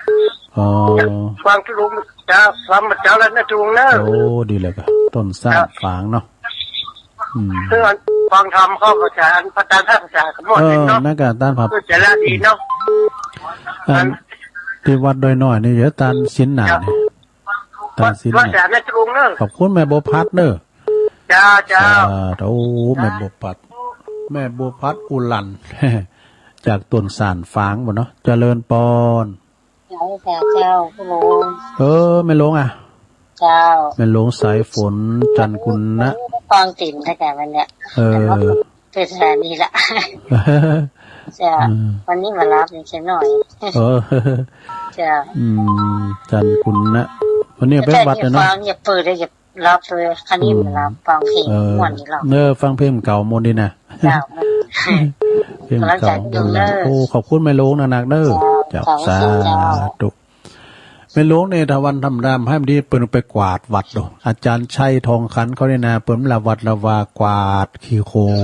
อืม อ๋อ ฟังทุลุงเจ้า ฟังเจ้าแล้วนะทุลุงเนอะ โอ้ ดีเลยครับ ต้นสร้าง ครับ ฝางเนาะ อืม คือฟังธรรมเข้าภาษา อันพระอาจารย์ท่านภาษาสมมติ เออ เนาะ นั่นก็อาจารย์ครับ คือจะละดีเนาะ อัน อัน ที่วัดดอยน้อยนี่ เดี๋ยวอาจารย์สินหนานี่ ครับ อาจารย์สินหนา วัดสามแม่ทุลุงเนอะ ขอบคุณแม่บัวพัดเนอะ จ้า เจ้า สาธุ แม่บัวพัด แม่บัวพัดอุลัน จากต้นสร้างฝางบ่เนาะ เจริญปอน เจ้า เจ้า เจ้า ผู้หลวง เออ แม่หลวงอะ เจ้า แม่หลวงสายฝน จันทร์กุณะ ฟังติ่มแท้ๆ วันเนี้ย เออ เป็นสถานีละ เจ้า อืม วันนี้มารับยังเชียงหน่อย เออ เจ้า อืม จันทร์กุณะ วันนี้ไปวัดเลยเนาะ ฟังอย่าเปิดเลย อย่า รับเลย คันนี้ อืม รับฟังเพลง เออ ม่วนดีหรอก เออ ฟังเพลงเก่าม่วนดีนะ เจ้า เพลงเก่าม่วนดี กำลังใจดีเด้อ โอ้ ขอบคุณแม่หลวงนักๆ เด้อ เจ้า เจ้า สาธุ เจ้า แม่หลวงเนี่ย ถ้าวันธรรมดาให้มันดี เปิ้นไปกวาดวัดดู อาจารย์ชัยทองขันเขาเนี่ยนะ เปิ้นละวัดละวากวาดขี้โคลน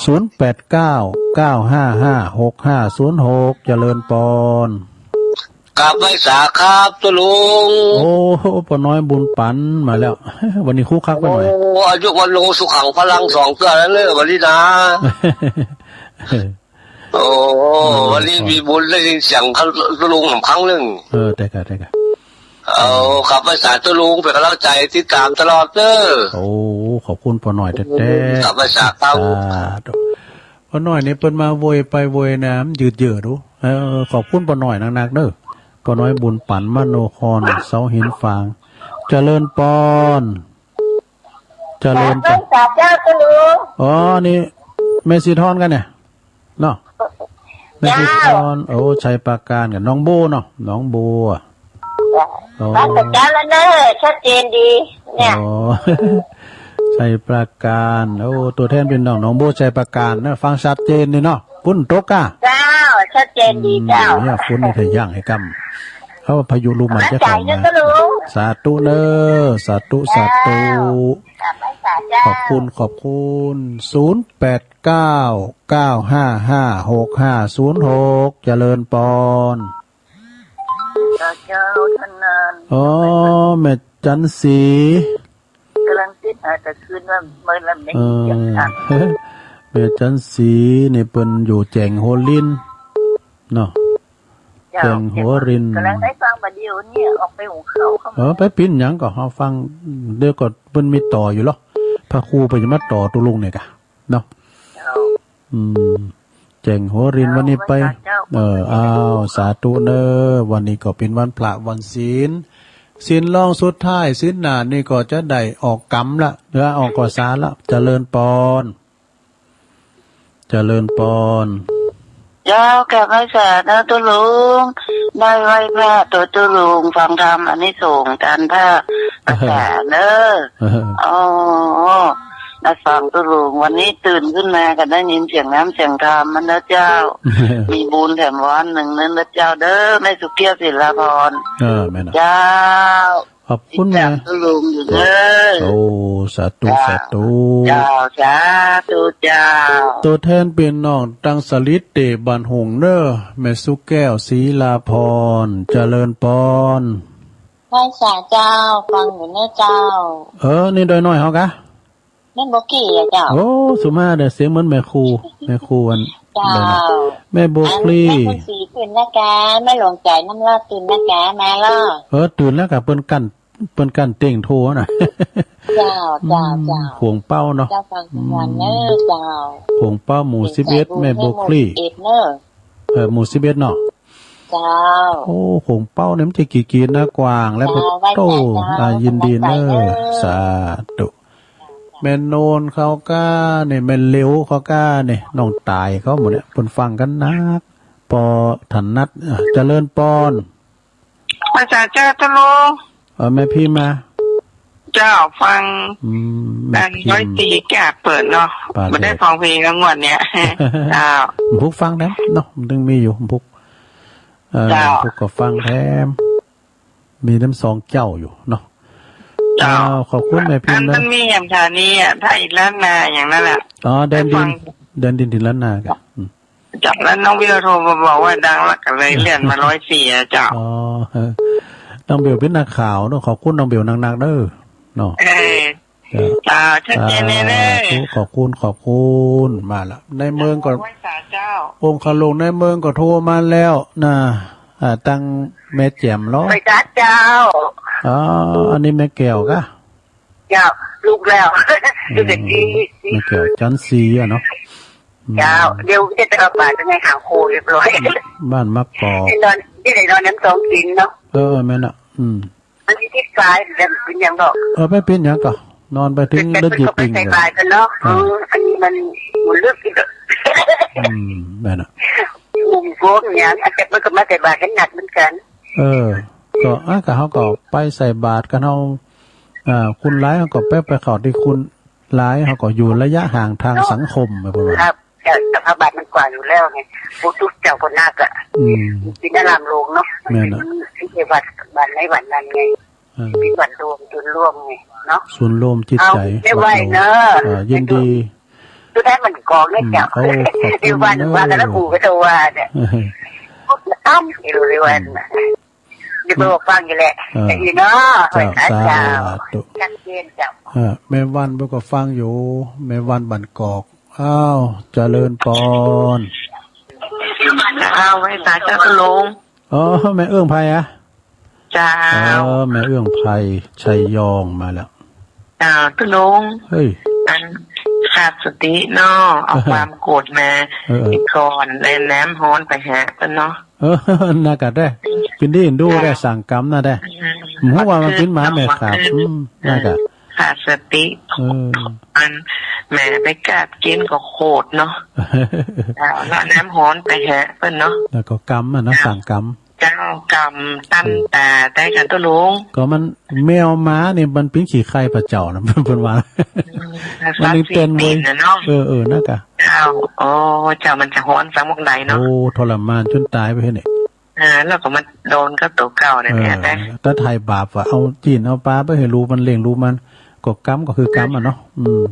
ศูนย์แปดเก้า เก้าห้าห้า หกห้าศูนย์หก เจริญปอน กราบไหว้สาครับตุ๊ลุง โอ้ ป้าน้อยบุญปันมาแล้ว วันนี้คึกคักไปหน่อย โอ้ อายุวันโนสุขังพลังสองเทื่อแล้วเนอะ วันนี้นะ โอ้ อืม วันนี้มีบุญได้ยินเสียงตุ๊ลุงครั้งหนึ่ง เออ แต่กะ แต่กะ เอา ครับ ไหว้สาธุลุง เป็นกำลังใจ ติดตามตลอดเด้อ โอ้ ขอบคุณป้อน้อยแต๊ๆ ครับ ไหว้สาครับ สาธุ ป้อน้อยนี่เปิ้นมาโวยไปโวยมา มันยืดเยื้อดู เออ ขอบคุณป้อน้อยนักๆ เด้อ ป้อน้อยบุญปัน มโนคร เสาหินฝาง เจริญปอน เจริญปอน สาธุเจ้า เจ้าลุง อ๋อ นี่แม่สีทอนกันเนี่ย เนาะ แม่สีทอน เจ้า โอ้ ชัยปราการกับหนองบัวเนาะ หนองบัว เจ้า อ๋อ ฟังแต่เจ้าแล้วเนอะ ชัดเจนดี เนี่ย อ๋อ ชัยปราการ โอ้ ตัวแทนพี่น้องหนองบัว ชัยปราการนะ ฟังชัดเจนนี่เนาะ ฝนตกอ่ะ เจ้า ชัดเจนดีเจ้า อืม เนี่ย ฝนนี่ถ้าย่างให้กำ เขาพายุลมมันจะเข้ามา สาธุเนอะ สาธุ สาธุ เจ้า ขอบคุณ ขอบคุณ ศูนย์แปดเก้า เก้าห้าห้า หกห้าศูนย์หก เจริญปอน เจ้า ท่านนั้น อ๋อ แม่จันสี กำลังติดหาแต่คืนว่าเมื่อลำนี้ เออ เสียงดัง แม่จันสีนี่เปิ้นอยู่แจ้งหัวริน เนาะ เจ้า แจ้งหัวริน กำลังได้ฟังบัดเดี๋ยวนี้ ออกไปหุงข้าวเข้ามา เออ ไปปิ้นหยังก็เฮาฟัง เดี๋ยวก็เปิ้นมีต่ออยู่หรอ พระครูไปจะมาต่อตุลุงเนี่ยกะ เนาะ เจ้า อืม แจ้งหัวรินวันนี้ไป เจ้า เออ อ้าว สาธุเนอะ วันนี้ก็เป็นวันพระวันศีล ศีลรองสุดท้าย ศีลหน้านี่ก็จะได้ออกกรรมละ หรือออกพรรษาละ เจริญปอน เจริญปอน เจ้า กราบไหว้สาเนอะตุ๊ลุง ได้ไหว้พระตัวตุ๊ลุง ฟังธรรมอานิสงส์ตานพระประสาเนอะ เออ อ๋อ ได้ฟังตุ๊ลุง วันนี้ตื่นขึ้นมาก็ได้ยินเสียงน้ำเสียงธรรมมันนะเจ้า มีบุญแถมวันหนึ่งนั่นนะเจ้าเด้อ แม่สุเกี้ยวศิลาพร เออ แม่นะ เจ้า ขอบคุณแม่ ติดตามตุ๊ลุงอยู่เด้อ โอ้ สาธุ เจ้า สาธุ เจ้า สาธุเจ้า ตัวแทนพี่น้องตังสลิดเตบ้านหงเนอ แม่สุแก้ว ศรีลาพร เจริญปอน ไหว้สาเจ้า ฟังอยู่เนอะเจ้า เออ นี่ดอยน้อยเฮากะ แม่โบกี้อะเจ้า โอ้ สุมาเด้อ เสียงเหมือนแม่ครู แม่ครูอัน เจ้า แม่โบคลี อันแม่ครูสีตื่นนะกะ แม่หลวงใจน้ำรอดตื่นนะกะ มาลอ เออ ตื่นแล้วกะ เปิ้นกั้น เปิ้นกั้นเต้งโทรนะ เจ้า เจ้า อืม เจ้า ขวงเป้าเนาะ เจ้าฟังทุกวันเนอะ อืม เจ้า ขวงเป้าหมู่สิบเอ็ด แม่โบคลี หมู่สิบเอ็ดเนอะ เออ หมู่สิบเอ็ดเนาะ เจ้า โอ้ ขวงเป้าเนี่ยมันจะกี่กินนะ กว้างและ เจ้า ก็โต ไหว้เจ้า อ่า ยินดีเนอะ กำลังใจเนอะ สาธุ แม่โนนเขาก้าเนี่ย แม่เหลวเขาก้าเนี่ย น้องตายเขาหมู่เนี่ย เปิ้นฟังกันนัก ปอถนัด อ่ะ เจริญปอน ไหว้สาเจ้าตุ๊ลุง เออ แม่พิมพ์มา เจ้า ฟัง อืม แม่พิมพ์ อันร้อยตีแกะเปิดเนาะ ปาเถิด ไม่ได้ฟังเพลงทั้งวันเนี่ย เจ้า ผู้ฟังแถมเนาะ มันถึงมีอยู่ ผู้ เอ่อ เจ้า ผู้ก็ฟังแถม มีทั้งสองเจ้าอยู่เนาะ เจ้า อ้าว ขอบคุณแม่พิมพ์นะ อันมันมีอย่างฐานีอ่ะ ถ้าอีกล้านนาอย่างนั้นแหละ อ๋อ แดนดิน ได้ฟัง แดนดินถิ่นล้านนาครับ อืม เจ้า แล้วน้องเบลโทรมาบอกว่าดังแล้ว ก็เลยเลื่อนมาร้อยสี่อ่ะเจ้า อ๋อ เออ น้องเบลเป็นนักข่าวเนาะ ขอบคุณน้องเบลนักๆ เด้อ เนาะ เออ เจ้า เจ้า ชัดเจนเลยเด้อ สาธุ ขอบคุณ ขอบคุณ มาละ ในเมืองก็ ไหว้สาเจ้า โอมคาลงในเมืองก็โทรมาแล้วนะ อ่า ตั้งแม่แจ่มเหรอ ไหว้สาเจ้า อ๋อ อันนี้แม่แก้วกะ เจ้า ลูกแล้ว อืม ลูกเด็กดี แม่แก้วจันทร์ศรีอะเนาะ อืม เจ้า เดี๋ยวจะไปเอาบาตรไปให้หาครูเรียบร้อย บ้านมะกอก ที่นอน ที่ไหนนอนน้ำสองกินเนาะ เออ แม่นอะ อืม อันนี้ที่ปลายแบบเป็นอย่างดอก เออ ไม่เป็นหยังก็ นอนไปถึง แต่ เลิก เพิ่นก็ไป เย็บปิ้ง ใส่ เลย บาตรกันเนาะ อ่า เออ อันนี้มัน มันลึกอีกอะ อืม แม่นอะ มุมโกงอย่าง อาจจะเพิ่นก็มาใส่บาตรกันหนักเหมือนกัน เออ ก็ อ่ะ ก็เฮาก็ไปใส่บาตรกันเฮา อ่า คุณหลายเฮาก็ไป ไปเข้าที่คุณหลายเฮาก็อยู่ระยะห่างทางสังคม แม่นบ่ล่ะ ครับ แต่สภาพบ้านมันกว้างอยู่แล้วไง ผู้ทุกเจ้าคนนักอะ อืม เป็นอารามหลวงเนาะ แม่นอะ มันเป็นที่วัดบ้านไหนบ้านนั้นไง เออ เป็นวัดรวมศูนย์รวมไงเนาะ ศูนย์รวมจิตใจ เอา ไม่ไหวเนอะ วัดรวม เออ ยินดี สุดท้ายมันกองเนี่ยเจ้า อืม โอ้ ขอบคุณ ที่วัด เนอะ ว่ากันแล้วกูก็จะว่าเนี่ย เออ พูดอ้ำอยู่เลยวัน อืม เดี๋ยวบอกฟังอยู่แหละ เออ แต่อีเนาะ เจ้า ไว้สาเจ้า สาธุ ชัดเจนเจ้า เออ แม่วันเปิ้นก็ฟังอยู่ แม่วันบ้านกอก อ้าว เจริญปอน อ้าว ไหว้สาเจ้าตุ๊ลุง อ๋อ แม่เอื้องไพอะ เ เจ้า เออ แม่เอื้องไพร ชัยยอง มาแล้ว เจ้า ตุ๊ลุง เฮ้ย อัน ขาดสติเนาะ เอาความโกรธมา เออ เออ ก่อน และน้ำฮ้อนไปหาเปิ้นเนาะ เออ น่ากะได้ กินดีดูได้ เจ้า สั่งกรรมน่ะได้ อืม ผมว่ามันกินหมาแม่ขาบ อืม น่ากะ ขาดสติ เออ อัน แหม ไปกราบกินก็โขดเนาะ เจ้า แล้วน้ำฮ้อนไปหาเปิ้นเนาะ แล้วก็กรรมอะเนาะ เจ้า สั่งกรรม เจ้า กรรมตั้นตาได้กันตุ๊ลุง ก็มันแมวหมานี่มันปิ้นขี้ไคร้พระเจ้านะ เปิ้นว่า อืม มันยังเต้นเว้ย สัตว์สี่ปีนน่ะเนาะ เออ เออ น่ากะ เจ้า โอ้ เจ้า มันจะฮ้อนสักเมื่อใดเนาะ โอ้ ทรมานจนตายไปเนี่ย อ่า แล้วก็มาโดนกับตัวเก่าเนี่ย เออ เนี่ยนะ ถ้าไถ่บาปว่าเอาจีนเอาปลาไปให้ลูกมันเลี้ยงลูกมัน ก็กรรมก็คือกรรมอะเนาะ อืม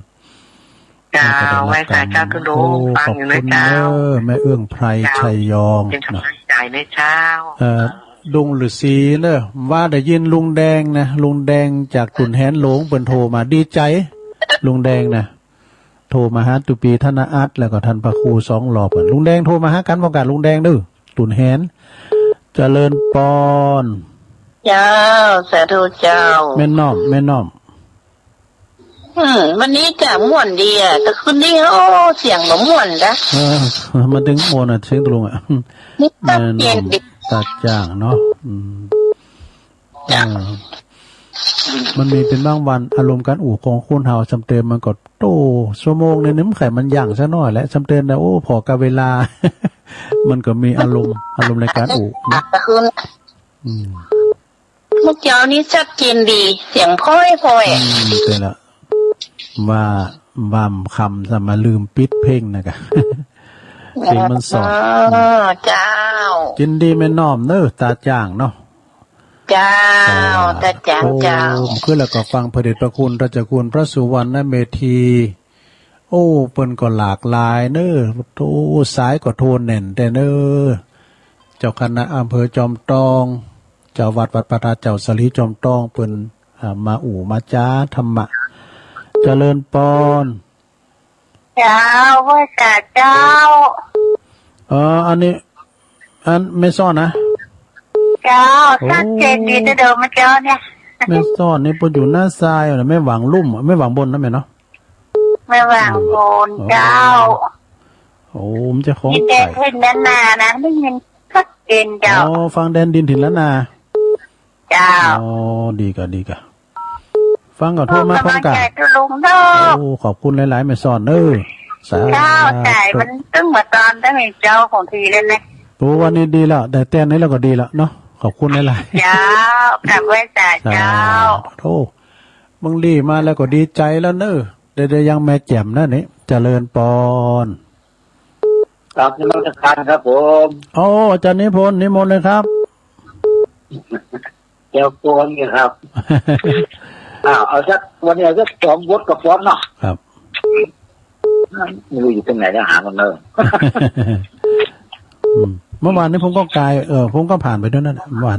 เจ้า แล้วก็ได้รับ ไหว้สาเจ้า กรรม ตุ๊ลุง โอ้ ฟังอยู่นะ ขอบคุณ เจ้า เด้อ แม่เอื้องไพร เจ้า ชัยยอง เป็นกำลังใจนะเจ้า เอ่อ ลุงฤาษีเนอะ ว่าได้ยินลุงแดงนะ ลุงแดงจากตุ่นแหนหลวงเปิ้นโทรมา ดีใจ ลุงแดงนะ โทรมาหาตุปีธนอัต แล้วก็ท่านพระครูสองรอบ ลุงแดงโทรมาหากัน ว่ากัน ลุงแดงเด้อ ตุ่นแหน เจริญปอน เจ้า สาธุเจ้า แม่น้อม แม่น้อม อืม วันนี้จะม่วนดีอะ แต่คืนนี้ โอ้ เสียงบ่ม่วนนะ เออ มันถึงม่วนอะ เสียงตุ๊ลุงอะ นี่ก็ แม่น้อม เปลี่ยนดิ ตาจ้างเนาะ อืม จ้ะ เออ มันมีเป็นบางวันอารมณ์การอู้ของคนเฮา ซำเติมมันก็ โต้ ชั่วโมงหนึ่งนี่มันไขมันยั้งซะหน่อยแหละ ซำเติมนะ โอ้ พอกับเวลา มันก็มีอารมณ์ อารมณ์ในการอู้นะ อ่ะ คืน อืม เมื่อเช้านี้ชัดเจนดี เสียงพ่อยๆ อืม ใช่ละ ว่า ว่าคำซะมาลืมปิดเพลงนะกะ เพลงมันสอน อ๋อ เจ้า ยินดีแม่น้อมเนอะ ตาจ้างเนาะ เจ้า เจ้า ตาจ้าง โอ้ เจ้า คือแล้วก็ฟังพระเดชพระคุณ ราชคุณพระสุวรรณเมธี โอ้ เปิ้นก็หลากหลายเนอะ โอ้ สายก็โทรแน่นแต่เนอะ เจ้าคณะอำเภอจอมตอง เจ้าวัดวัดพระธาตุเจ้าสาลีจอมตอง เปิ้น อ่า มาอู้มาจาธรรมะ เจริญปอน เจ้า ไหว้สาเจ้า เออ อันนี้ อันแม่ซ่อนนะ เจ้า โอ้ ชัดเจนดีแต่เดิมเมื่อเช้าเนี่ย แม่ซ่อนนี่เปิ้นอยู่หน้าทรายอะ แม่หวังลุ่ม แม่หวังบนนะแม่เนาะ แม่หวังบน อืม เจ้า โอ้ มันจะคล้อง นี่แต่ ไก่ เห็นด้านหน้านะ ได้ยินชัดเจนเจ้า อ๋อ ฟังแดนดินถิ่นล้านนา เจ้า อ๋อ ดีกะ ดีกะ ฟังก็โทรมาพร้อมกัน กำลังใจตุ๊ลุงเนาะ โอ้ ขอบคุณหลายๆ แม่ซ่อนเอ้ย สาธุ เจ้า สายมันตึงมาตอนตั้งแต่เจ้าของทีเลยนะ โอ้ วันนี้ดีแล้ว ได้แต้มนี้แล้วก็ดีแล้วเนาะ ขอบคุณหลายๆ เจ้า กราบไหว้สาเจ้า สาธุ เบิ่งลี่มาแล้วก็ดีใจแล้วเนอะ ได้ ได้ยังแม่แจ่มนะนี่ เจริญปอน ครับ นมัสการครับผม โอ้ อาจารย์นิพนธ์ นิมนต์เลยครับ เจ้าโกนเนี่ยครับ อ้าว เอาสัก วันนี้เอาสักสองบทกับฟ้อนเนาะ ครับ ไม่รู้อยู่ตรงไหนแล้วหามันเลย อืม เมื่อวานนี้ผมก็กาย เออ ผมก็ผ่านไปด้วยนั่นแหละ เมื่อวาน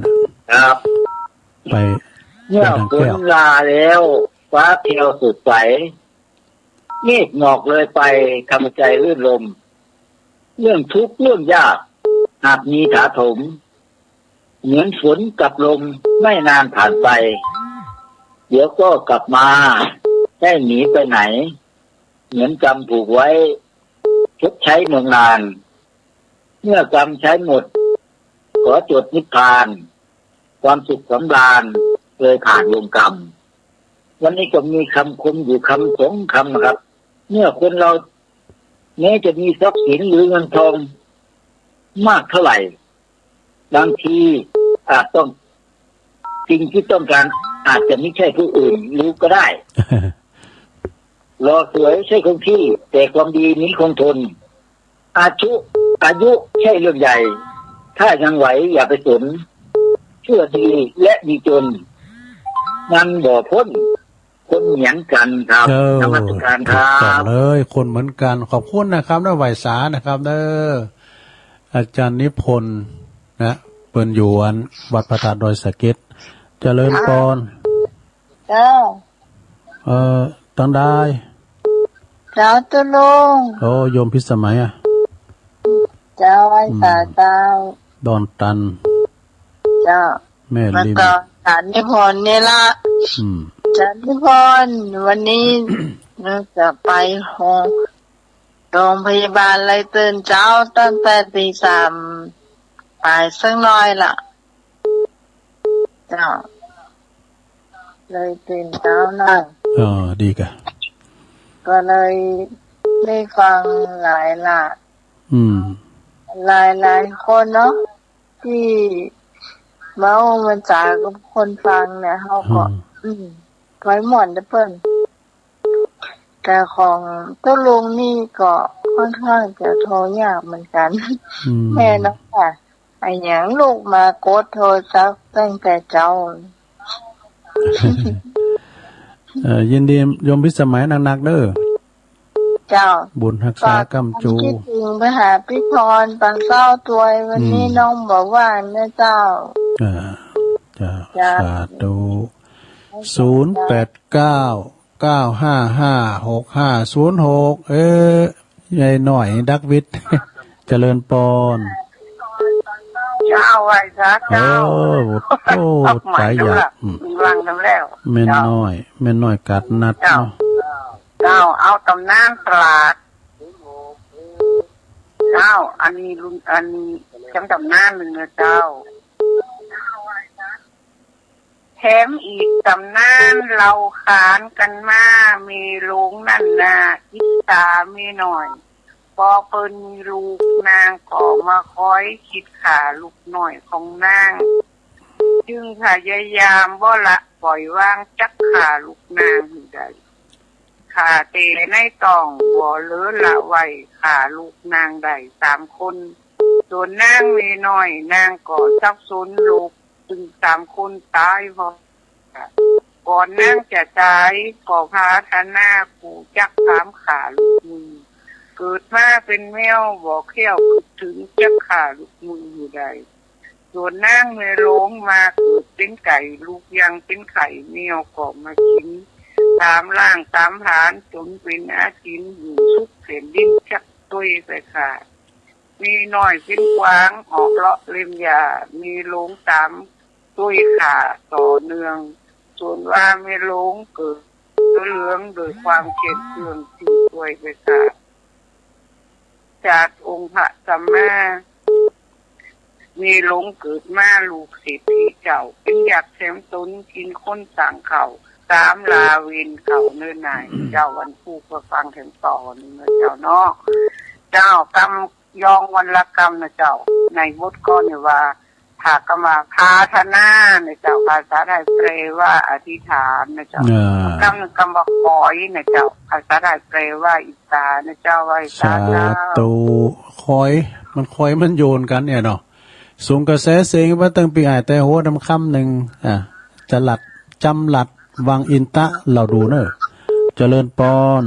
ครับ ไป เมื่อ ไปทางแก้ว ฝนลาแล้ว ฟ้าเขียวสดใส เมฆหมอกเลยไป ทำใจรื่นรมย์ เรื่องทุกข์เรื่องยาก หากมีถาโถม เหมือนฝนกับลม ไม่นานผ่านไป เดี๋ยวก็กลับมา ได้หนีไปไหน เหมือนกรรมผูกไว้ ชดใช้เมืองนาน เมื่อกรรมใช้หมด ขอจดนิพพาน ความสุขสำราญ เลยผ่านวงกรรม วันนี้ก็มีคำคมอยู่คำสองคำนะครับ เมื่อคนเรา แม้จะมีทรัพย์สินหรือเงินทอง มากเท่าไหร่ บางทีอาจต้อง สิ่งที่ต้องการอาจจะไม่ใช่ผู้อื่นรู้ก็ได้ หล่อสวยใช่คงที่ แต่ความดีนี้คงทน อายุ อายุใช่เรื่องใหญ่ ถ้ายังไหวอย่าไปสน ชั่วดีและดีจน มันบ่พ้น คนเหมือนกันครับ เออ นมัสการครับ ถูกต้องเลย คนเหมือนกัน ขอบคุณนะครับ นะ ไหว้สานะครับเด้อ อาจารย์นิพนธ์นะ เปิ้นอยู่อันวัดพระธาตุดอยสะเก็ด เจริญปอน เจ้า เอ่อ ตังใด เจ้าตุ๊ลุง โอ้ โยมพิสมัยอะ เจ้า ไหว้สา อืม เจ้า ดอนตัน เจ้า แม่ริม มาต่ออาจารย์นิพนธ์นี่ละ อืม อาจารย์นิพนธ์ วันนี้ น่าจะไปโรง โรงพยาบาลเลย ตื่นเช้าตั้งแต่ตีสาม ไปสักหน่อยละ เจ้า เลยตื่นเช้าหน่อย อ๋อ ดีกะ ก็เลยได้ฟังหลายละ อืม หลายๆ คนเนาะ ที่มาออกพรรษากับคนฟังเนี่ย เขาก็ อืม อืม ค่อยม่วนเด้อเปิ้น แต่ของตุ๊ลุงนี่ก็ค่อนข้างจะโทรยากเหมือนกัน อืม แม่เนาะค่ะ อะหยังลูกมากดโทรศัพท์ตั้งแต่เช้า เอ่อ ยินดีโยมพิสมัยนักๆ เด้อ เจ้า บุญฮักษา ฝาก ค้ำจู ความคิดถึงไปหาพี่พร ปานเศร้าตวย วันนี้ อืม น้องบ่ว่างนะเจ้า อ่า เจ้า เจ้า สาธุ ศูนย์แปดเก้า เก้าห้าห้า หกห้าศูนย์หก เอ้ย ยายน้อยดักวิทย์ เจริญปอน เจ้า ไหว้สาเจ้า เออ โอ้ ตายอยาก อืม วางน้ำแล้ว แม่น้อย เจ้า แม่น้อยกาดนัด เจ้า เนาะ เจ้า เอาตำนานตลาด เจ้า อันนี้รุ่น อันนี้จำตำนานหนึ่งนะเจ้า แถมอีกตำนานเล่าขานกันมา แม่หลวงนั่นนาอิจฉาแม่น้อย ปอเปิ้นมีลูกนางก็มาคอยคิดฆ่าลูกน้อยของนาง จึงพยายามบ่ละปล่อยวางจักฆ่าลูกนางหื้อได้ ฆ่าแต่ในท้องบ่เหลือละไว้ ฆ่าลูกนางได้สามคน ส่วนนางแม่น้อยนางก็สับสนโลก ซึ่งสามคนตายพร้อมกัน ก่อนนางจะตายก็พาทนาผู้จักถามฆ่าลูกมือ เกิดมาเป็นแมวบ่แคล้วคิดถึงจักฆ่าลูกมืออยู่ใด ส่วนนางแม่หลวงมาเกิดเป็นไก่ ลูกยังเป็นไข่ แมวก็มากิน ตามล่างตามผานจนเป็นอาจิน อยู่สุดแผ่นดินจักตวยไปฆ่า แม่น้อยเป็นกวางออกเลาะเล็มหญ้า แม่หลวงตามตวยฆ่าต่อเนื่อง ส่วนว่าแม่หลวงเกิดเหลืองโดยความเข้มเครื่องที่ตวยไปฆ่า จากองค์พระสัมมา แม่หลวงเกิดมาลูกเศรษฐีเจ้า เป็นยักษ์แถมตนกินคนสร้างเขา ตามลาเวรเขาเนิ่นนาย เจ้าวันพูกก็ฟังแถมต่อหนึ่งนะเจ้าเนาะ เจ้ากำยองวันละกำนะเจ้า ในบทก็เนี่ยว่า ถ้ากำว่าพาทนานะเจ้า ภาษาไทยแปลว่าอธิษฐานนะเจ้า อ่า กำหนึ่งกำว่าคอยนะเจ้า ภาษาไทยแปลว่าอิจฉานะเจ้า ไหว้สา สา เจ้า ธุ คอย มันคอยมันโยนกันเนี่ยเนาะ สูงกระแสเสียงว่าตั้งปีอ้ายแต่หัวดำค่ำหนึ่ง อ่า จะหลัด จำหลัด วังอินทะ เหล่าดูเนอะ เจริญปอน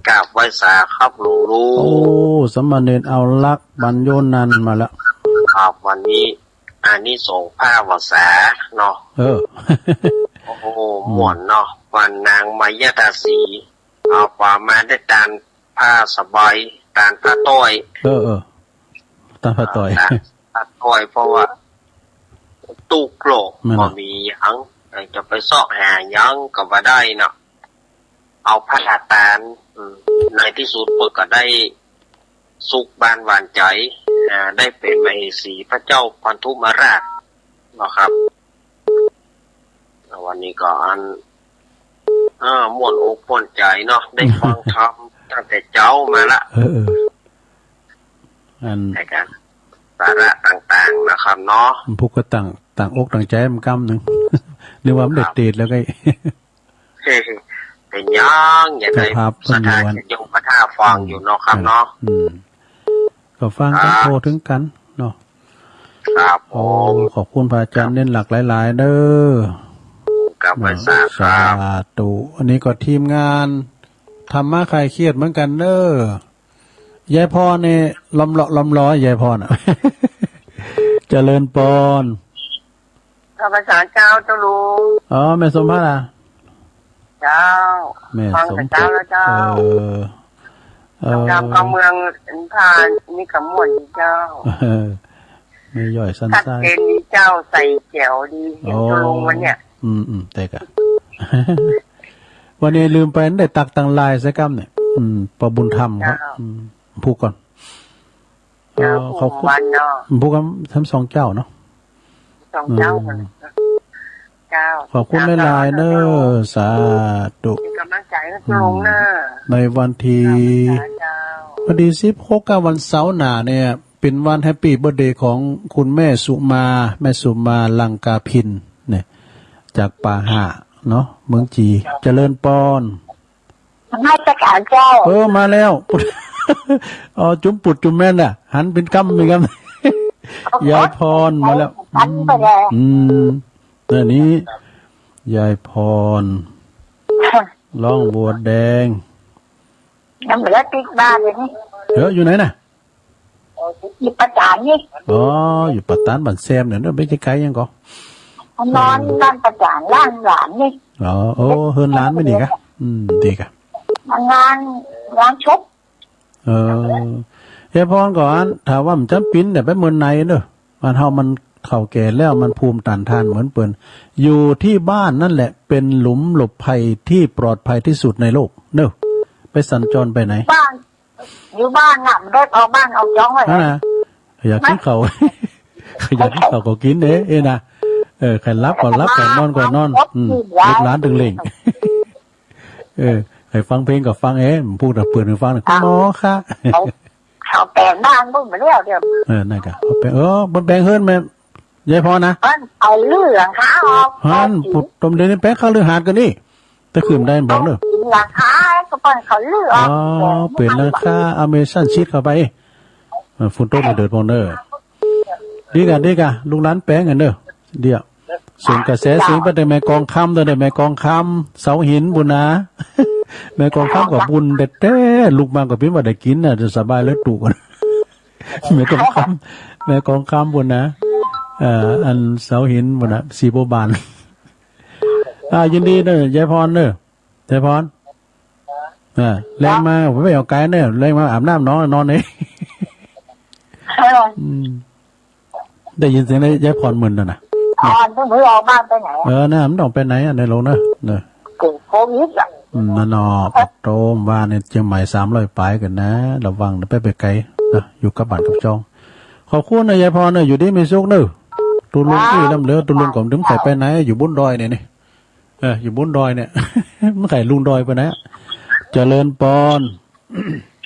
กราบไหว้สาครับหลวงลุง โอ้ สามเณรเอาลักษณ์บรรโยนันท์มาละ ครับ วันนี้ อานิสงส์พระวาสาเนาะ เออ โอ้โห อืม ม่วนเนาะ วันนางมายาดาสี เอาความมาได้ตานผ้าสบาย ตานผ้าต้อย เออ เออ ตานผ้าต้อย ตานผ้าต้อย เพราะว่า ตุ๊กโลก แม่น บ่มีหยัง จะไปซอกหาหยังก็บ่ได้เนาะ เอาพระราตาน อืม ในที่สุดเพิ่นก็ได้สุขบ้านหวานใจ อ่า ได้เป็นมเหสีพระเจ้าพันธุมราชเนาะครับ วันนี้ก็อัน อ่า ม่วนอกม่วนใจเนาะ ได้ฟังธรรมตั้งแต่เช้ามาละ เออ เออ อัน ในการสาระต่างๆ นะครับเนาะ ผู้ก็ตั้ง ตั้งอกตั้งใจมันกำหนึ่ง นึกว่ามันได้ ครับ เตดแล้วก็ เป็นหยัง อย่าได้ เจ้าภาพเพิ่นอยู่ ศรัทธาญาติโยมมาท่าฟังอยู่เนาะครับเนาะ อืม ก็ฟังกัน ครับ ทั่วถึงกันเนาะ ครับผม โอ้ ขอบคุณพระอาจารย์ ครับ เน้นหลักหลายๆ เด้อ ครับ เนาะ ไหว้สาครับ สาธุ อันนี้ก็ทีมงานธรรมะคลายเครียดเหมือนกันเด้อ ยายพรนี่ล้อมเลาะล้อมล้อยายพรน่ะ เจริญปอน ข้าพเจ้าเจ้าเจ้าลุง อ๋อ แม่สมภาพล่ะ เจ้า แม่ ฟัง สม แต่เช้าแล้วเจ้า เออ เออ กำกำเมืองผ่านนี่กำม่วนอยู่เจ้า เออ แม่ย่อยสั้น ชัด ใต้ เจนดี เจ้าใส่แจ๋วดี เห็น โอ้ ตกลงวันเนี่ย อืม อืม แต่กะ วันนี้ลืมไป ได้ตักตังไลน์สักกำเนี่ย อืม ปอบุญธรรมครับ เจ้า อืม ผูกก่อน เจ้า เอ่อ ขอบคุณ ผูกวันเนาะ ผูกกันทั้งสองเจ้าเนาะ สองเจ้า อืม กัน เจ้า ขอบคุณหลายๆ เนอะ สาธุ เป็นกำลังใจให้ อืม ลุงเนอะ ในวันที่ เจ้า วันที่สิบหก ก็วันเสาร์หน้าเนี่ย เป็นวันแฮปปี้เบิร์ธเดย์ของคุณแม่สุมา แม่สุมา ลังกาพิน เนี่ย จากป่าห่าเนาะ เมืองจี เจริญปอน นมัสการเจ้า เออ มาแล้ว อ๋อ จุมปุดจุมแม่นน่ะ หันเป็นกำเป็นกำ ยายพรมาแล้ว ตันไปแล้ว อืม อันนี้ ยายพร ร้องบัวแดง ยังเหลือติดบ้านอยู่นี่ เออ อยู่ไหนน่ะ อยู่ประจานนี่ อ๋อ อยู่ประจานบ้านแซมเนี่ยเนอะ ไม่ไกลๆ ยังก่อ นอน เออ บ้านประจาน ร้านหลานนี่ อ๋อ โอ้ เฮือนหลานไม่ดีกะ อืม ดีกะ งาน งานศพ เออ ยายพรก่อน ถามว่ามันจำเป็นแต่ไปเมืองไหนเนอะ มันเฮามันเฒ่าแก่แล้ว มันภูมิต้านทานเหมือนเปิ้น อยู่ที่บ้านนั่นแหละ เป็นหลุมหลบภัยที่ปลอดภัยที่สุดในโลกเนอะ ไปสัญจรไปไหน บ้าน อยู่บ้านน่ะ ไม่ได้ออกบ้านออกช่องเลย นั่นนะ อยากกินข้าว อยากกินข้าวก็กินเด้ เอ้ยนะ เออ ใครหลับก็หลับ ใครนอนก็นอน อืม ลูกหลานตึงเล่ง เออ ใครฟังเพลงก็ฟัง เอ้ย พูดแต่เปิดให้ฟัง อ้าว คุณหมอคะ เขา เขาแปลงบ้านบุ้มมาแล้วเดี๋ยว เออ นั่นกะ เอาแปลง เออ มันแปลงเฮือนแม่ ยายพรนะ เปิ้นเอาลื้อหลังคาออก หัน เอาสิ ปุดตมเดี๋ยวนี้แปลงคฤหาสน์กันนี่ แต่คืนได้บอกเนอะ หลังคาก็เปิ้นเขาลื้อออก อ๋อ เปลี่ยนหลังคา เอาเมซันชีทเข้าไป เออ ฝนตกไม่เดือดร้อนเนอะ ดีกะ ดีกะ ลูกหลานแปลงกันเนอะ เดี๋ยว ส่วนกระแสเสียงไปแต่แม่กองคำ แต่แม่กองคำ เสาหินบุญนะ แม่กองคำก็บุญแต่แต่ ลูกมาก็เป็นว่าได้กินน่ะ จะสบายเลยตุกัน แม่กองคำ แม่กองคำบุญนะ เอ่อ อันเสาหินบุญนะ สีบัวบาน อ่า ยินดีเนอะ ยายพรเนอะ ยายพร อ่า แลงมา ผมไม่เอาไกลเนอะ แลงมาอาบน้ำนอน นอนนี่ เออ อืม ได้ยินเสียงได้ยายพรมึนแล้วนะ อ่อนเพิ่งออกบ้านไปไหนอะ เออ นะ มันต้องไปไหนอะ ในโลกนะ เนอะ เกิดโควิดอะ อืม นั่นเนาะ ปะโตมว่าเนี่ย เชียงใหม่สามร้อยปลายกันนะ ระวังนะ ไปไปไกลนะ อยู่กับบ้านกับช่อง ขอบคุณนะ ยายพรเนอะ อยู่ดีมีสุขเนอะ ตูลุงตี้ลำเหลือ ตูลุงก็ไม่ได้ไปไหน อยู่บนดอยเนี่ยนี่ เออ อยู่บนดอยเนี่ย มันไข่ลุงดอยไปไหนอะ เจริญปอน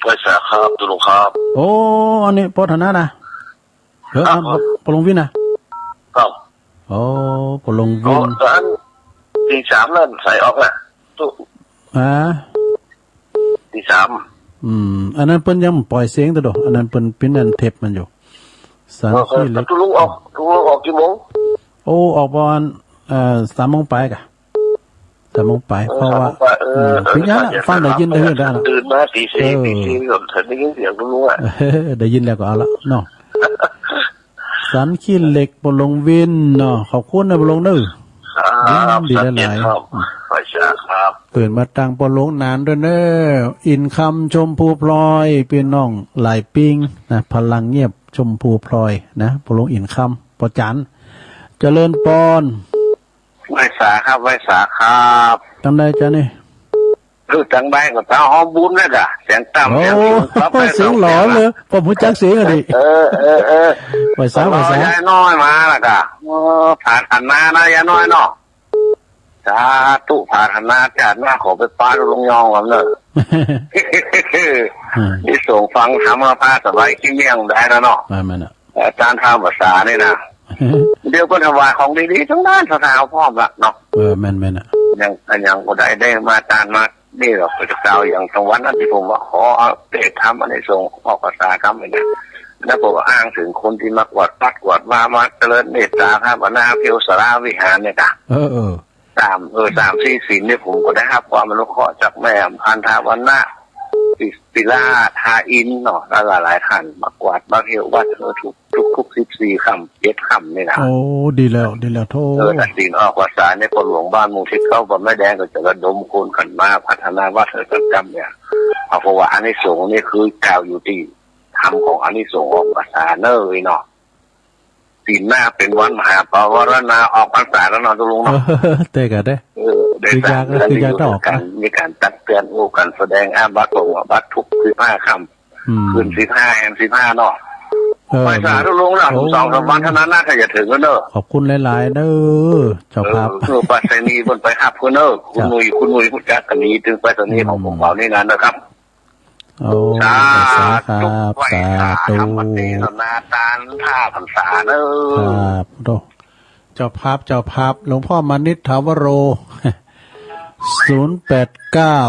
ไหว้สาครับ ตูลุงครับ โอ้ อันนี้ปอฐานะนะ เออ ครับ อ่ะ ผม ปอหลวงวินนะ ครับ โอ้ ปอหลวงวิน โอ้ อันตีสามนั่นใส่ออกนะ ตู้ อ่า ตีสาม อืม อันนั้นเปิ้นยังปล่อยเสียงตัวเดียว อันนั้นเปิ้นปิ้นอันเทปมันอยู่ สาร เออ เออ ขี้เหล็ก ตูลุงออก ตูลุงออกกี่โมง โอ้ ออกประมาณ เอ่อ สามโมงปลายกะ สามโมงปลาย เออ เพราะว่า สามโมงปลาย เออ อืม เออ เป็นไงล่ะ เออ ฟังได้ยินได้ยินแล้วนะ ตื่นมาตีสี่ เออ ตีสี่ก็ได้ยินเสียงลุงอะ ได้ยินแล้วก็เอาละเนาะ สันขี้เหล็ก ปอหลวงวินเนาะ ขอบคุณนะปอหลวงเนอะ ครับ ยินดีหลายๆ ครับ อืม ขอบคุณครับ ตื่นมาตังปอหลวงนานด้วยเนอะ อินคำชมพูพลอย พี่น้องหลายปิ้งนะ พลังเงียบชมพูพลอยนะ ปอหลวงอินคำ ปอจัน เจริญปอน ไหว้สาครับ ไหว้สาครับ ตังใดจ๊ะนี่ คือตังใดก็ตาหอมบุญนะกะ เสียงต่ำ โอ้ เสียงสูง ปรับได้ เสียงหลอนเลย สองเสียง ผมรู้จักเสียงอะดิ เออ เออ เออ ไหว้สา ไหว้สา ยายน้อยมาละกะ เออ ผาดหันนานะ ยายน้อยเนาะ สาธุ ผาดหันนา จาดหน้าขอไปป้าลูกลงยองก่อนเนอะ อืม นี่ส่งฟังธรรมะ พาสบายขี้เมี่ยงได้แล้วเนาะ แม่นๆ น่ะ อาจารย์ทำภาษานี่นะ เดี๋ยวก็ถวายของดีๆ ทั้งนั้น สถานพร้อมละเนาะ เออ แม่นๆ น่ะ ยัง ยังก็ได้ ได้มาอาจารย์มา นี่หรอก พระเจ้าอย่างจังหวัดนั้นที่ผมว่าขอเอาเตะทำอันนี้ส่งออกภาษาคำนี่นะ แล้วผมก็อ้างถึงคนที่มากวาดวัดกวาดวา มาเจริญเมตตาภาวนาเพียวสาราวิหารเนี่ยนะ เออ เออ สาม เออ สามสี่ศีลเนี่ย ผมก็ได้รับความอนุเคราะห์จากแม่อำพันธ์ ทาวันนะ ศิ ศิลา ทาอินเนาะ และหลายๆ ท่าน มากวาดมาเที่ยววัด เออ ทุก ทุก ทุกสิบสี่ค่ำ เจ็ดค่ำนี่นะ โอ้ ดีแล้ว ดีแล้ว โธ่ เออ ถ้าศีลออกพรรษาเนี่ย พ่อหลวงบ้านหมู่สิบเก้า บ้านแม่แดง ก็จะระดมคนกันมาพัฒนาวัดให้ประจำเนี่ย เพราะว่าอานิสงส์นี่คือกล่าวอยู่ที่ธรรมของอานิสงส์ออกพรรษาเนอะ เนาะ ปีหน้าเป็นวันมหาปวารณาออกพรรษาแล้วเนาะ ตกลงเนาะ เออ เตะกันเด้อ เออ ได้ ตึกอยาก สร้าง ตึกอยาก เรื่อง ต้องออก กัน นะ มีการตักเตือน โอ้ การแสดงอาบัติ บอกว่าบัติทุกข์ สิบห้าค่ำ อืม คืนสิบห้า แฮมสิบห้าเนาะ เออ ไปสาธุลุงนะ โอ้ สองสามวันเท่านั้นนะ ถ้าจะถึงกันเนอะ ขอบคุณหลายๆ เด้อ เจ้าภาพ เออ เออ ไปสนีย์เพิ่นไปฮับเพิ่นเนอะ คุณหนุ่ย คุณหนุ่ยรู้จักกันดี ถึงไปสนีย์ของผม อืม เหล่านี้นั้นนะครับ โอ้ สาธุ สาธุ ไหว้สา สาธุ ธรรมเทศนาตานท่าพรรษาเนอะ ครับ โอ้ เจ้าภาพ เจ้าภาพ หลวงพ่อมานิตถาวโร ศูนย์แปดเก้า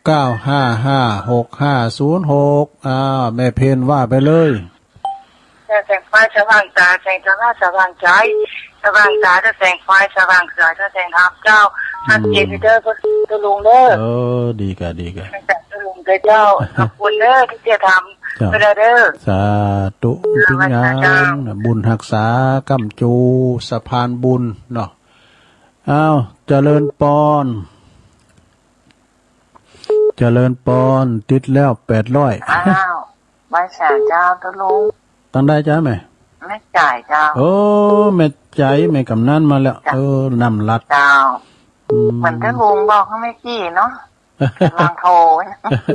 เก้าห้าห้า หกห้าศูนย์หก อ้าว แม่เพนว่าไปเลย เจ้าแสงไฟสว่างตา แสงธรรมะสว่างใจ สว่างตาเจ้าแสงไฟ สว่างสายเจ้าแสงธรรมเจ้า ชัดเจน อืม เด้อ เจ้าลุงเด้อ เออ ดีกะ ดีกะ เจ้าลุงเด้อเจ้า ขอบคุณเด้อที่เจ้าทำ เจ้า ไปเลยเด้อ สาธุ เจ้า เป็นหยัง เจ้า บุญฮักษา กำจู สะพานบุญเนาะ อ้าว เจริญปอน เจริญปอน ติดแล้ว แปดร้อย อ้าว ไหว้สาเจ้า ตะลุง ตังใดเจ้าแม่ แม่จ่ายเจ้า โอ้ แม่ใจ แม่กำนันมาแล้ว เจ้า เออ น้ำลัด เจ้า อืม เหมือนตะลุงบอกเมื่อกี้เนาะ กำลังโทร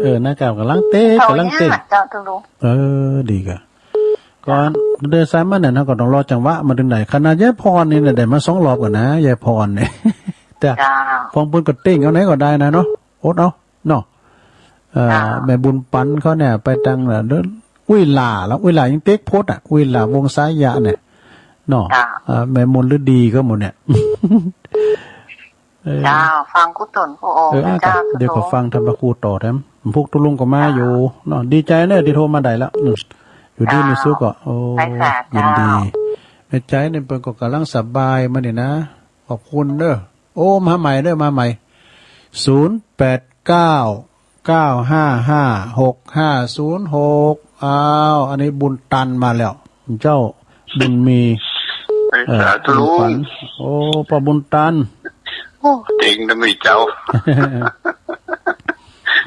เออ นะครับ กำลังเตะ โทร กำลังเตะ ยากเจ้า ตะลุง เออ ดีกะ ก่อนเดินสายมาเนี่ยนะ ก็ต้องรอจังหวะมาถึงไหน ขนาดยายพรนี่เนี่ย ได้มาสองรอบก่อนนะ ยายพรเนี่ย แต่ เจ้า ของเพิ่นก็เต้งเอาไหนก็ได้นะเนาะ อดเอา เนาะ เอ่อ เจ้า แม่บุญปันเขาเนี่ย ไปตังน่ะ เดิน อุ้ยหล่าแล้ว อุ้ยหล่ายังเต็กโพดอ่ะ อุ้ยหล่าวงสายยะเนี่ย เนาะ เจ้า เอ่อ แม่มนฤดีเขาหมดเนี่ย เออ เจ้า ฟังกู้ตนกู้โอ เออ อ่ะ เจ้า เดี๋ยวก็ ตะลุง ฟังธรรมะครูต่อแถม พวกตะลุงก็มาอยู่ เจ้า เนาะ ดีใจเนอะที่โทรมาได้แล้ว อืม อยู่ดี เจ้า มีสุขก็ โอ้ ไปสา ยินดี เจ้า แม่ใจเนี่ยเพิ่นก็กำลังสบายมาเนี่ยนะ ขอบคุณเด้อ โอ้ มาใหม่เด้อ มาใหม่ ศูนย์แปดเก้า เก้าห้าห้า หกห้าศูนย์หก อ้าว อันนี้บุญตันมาแล้ว เจ้าบุญมี เอ่อ สาธุ บุญปัน โอ้ ป้อบุญตัน โอ้ เต็งนะมีเจ้า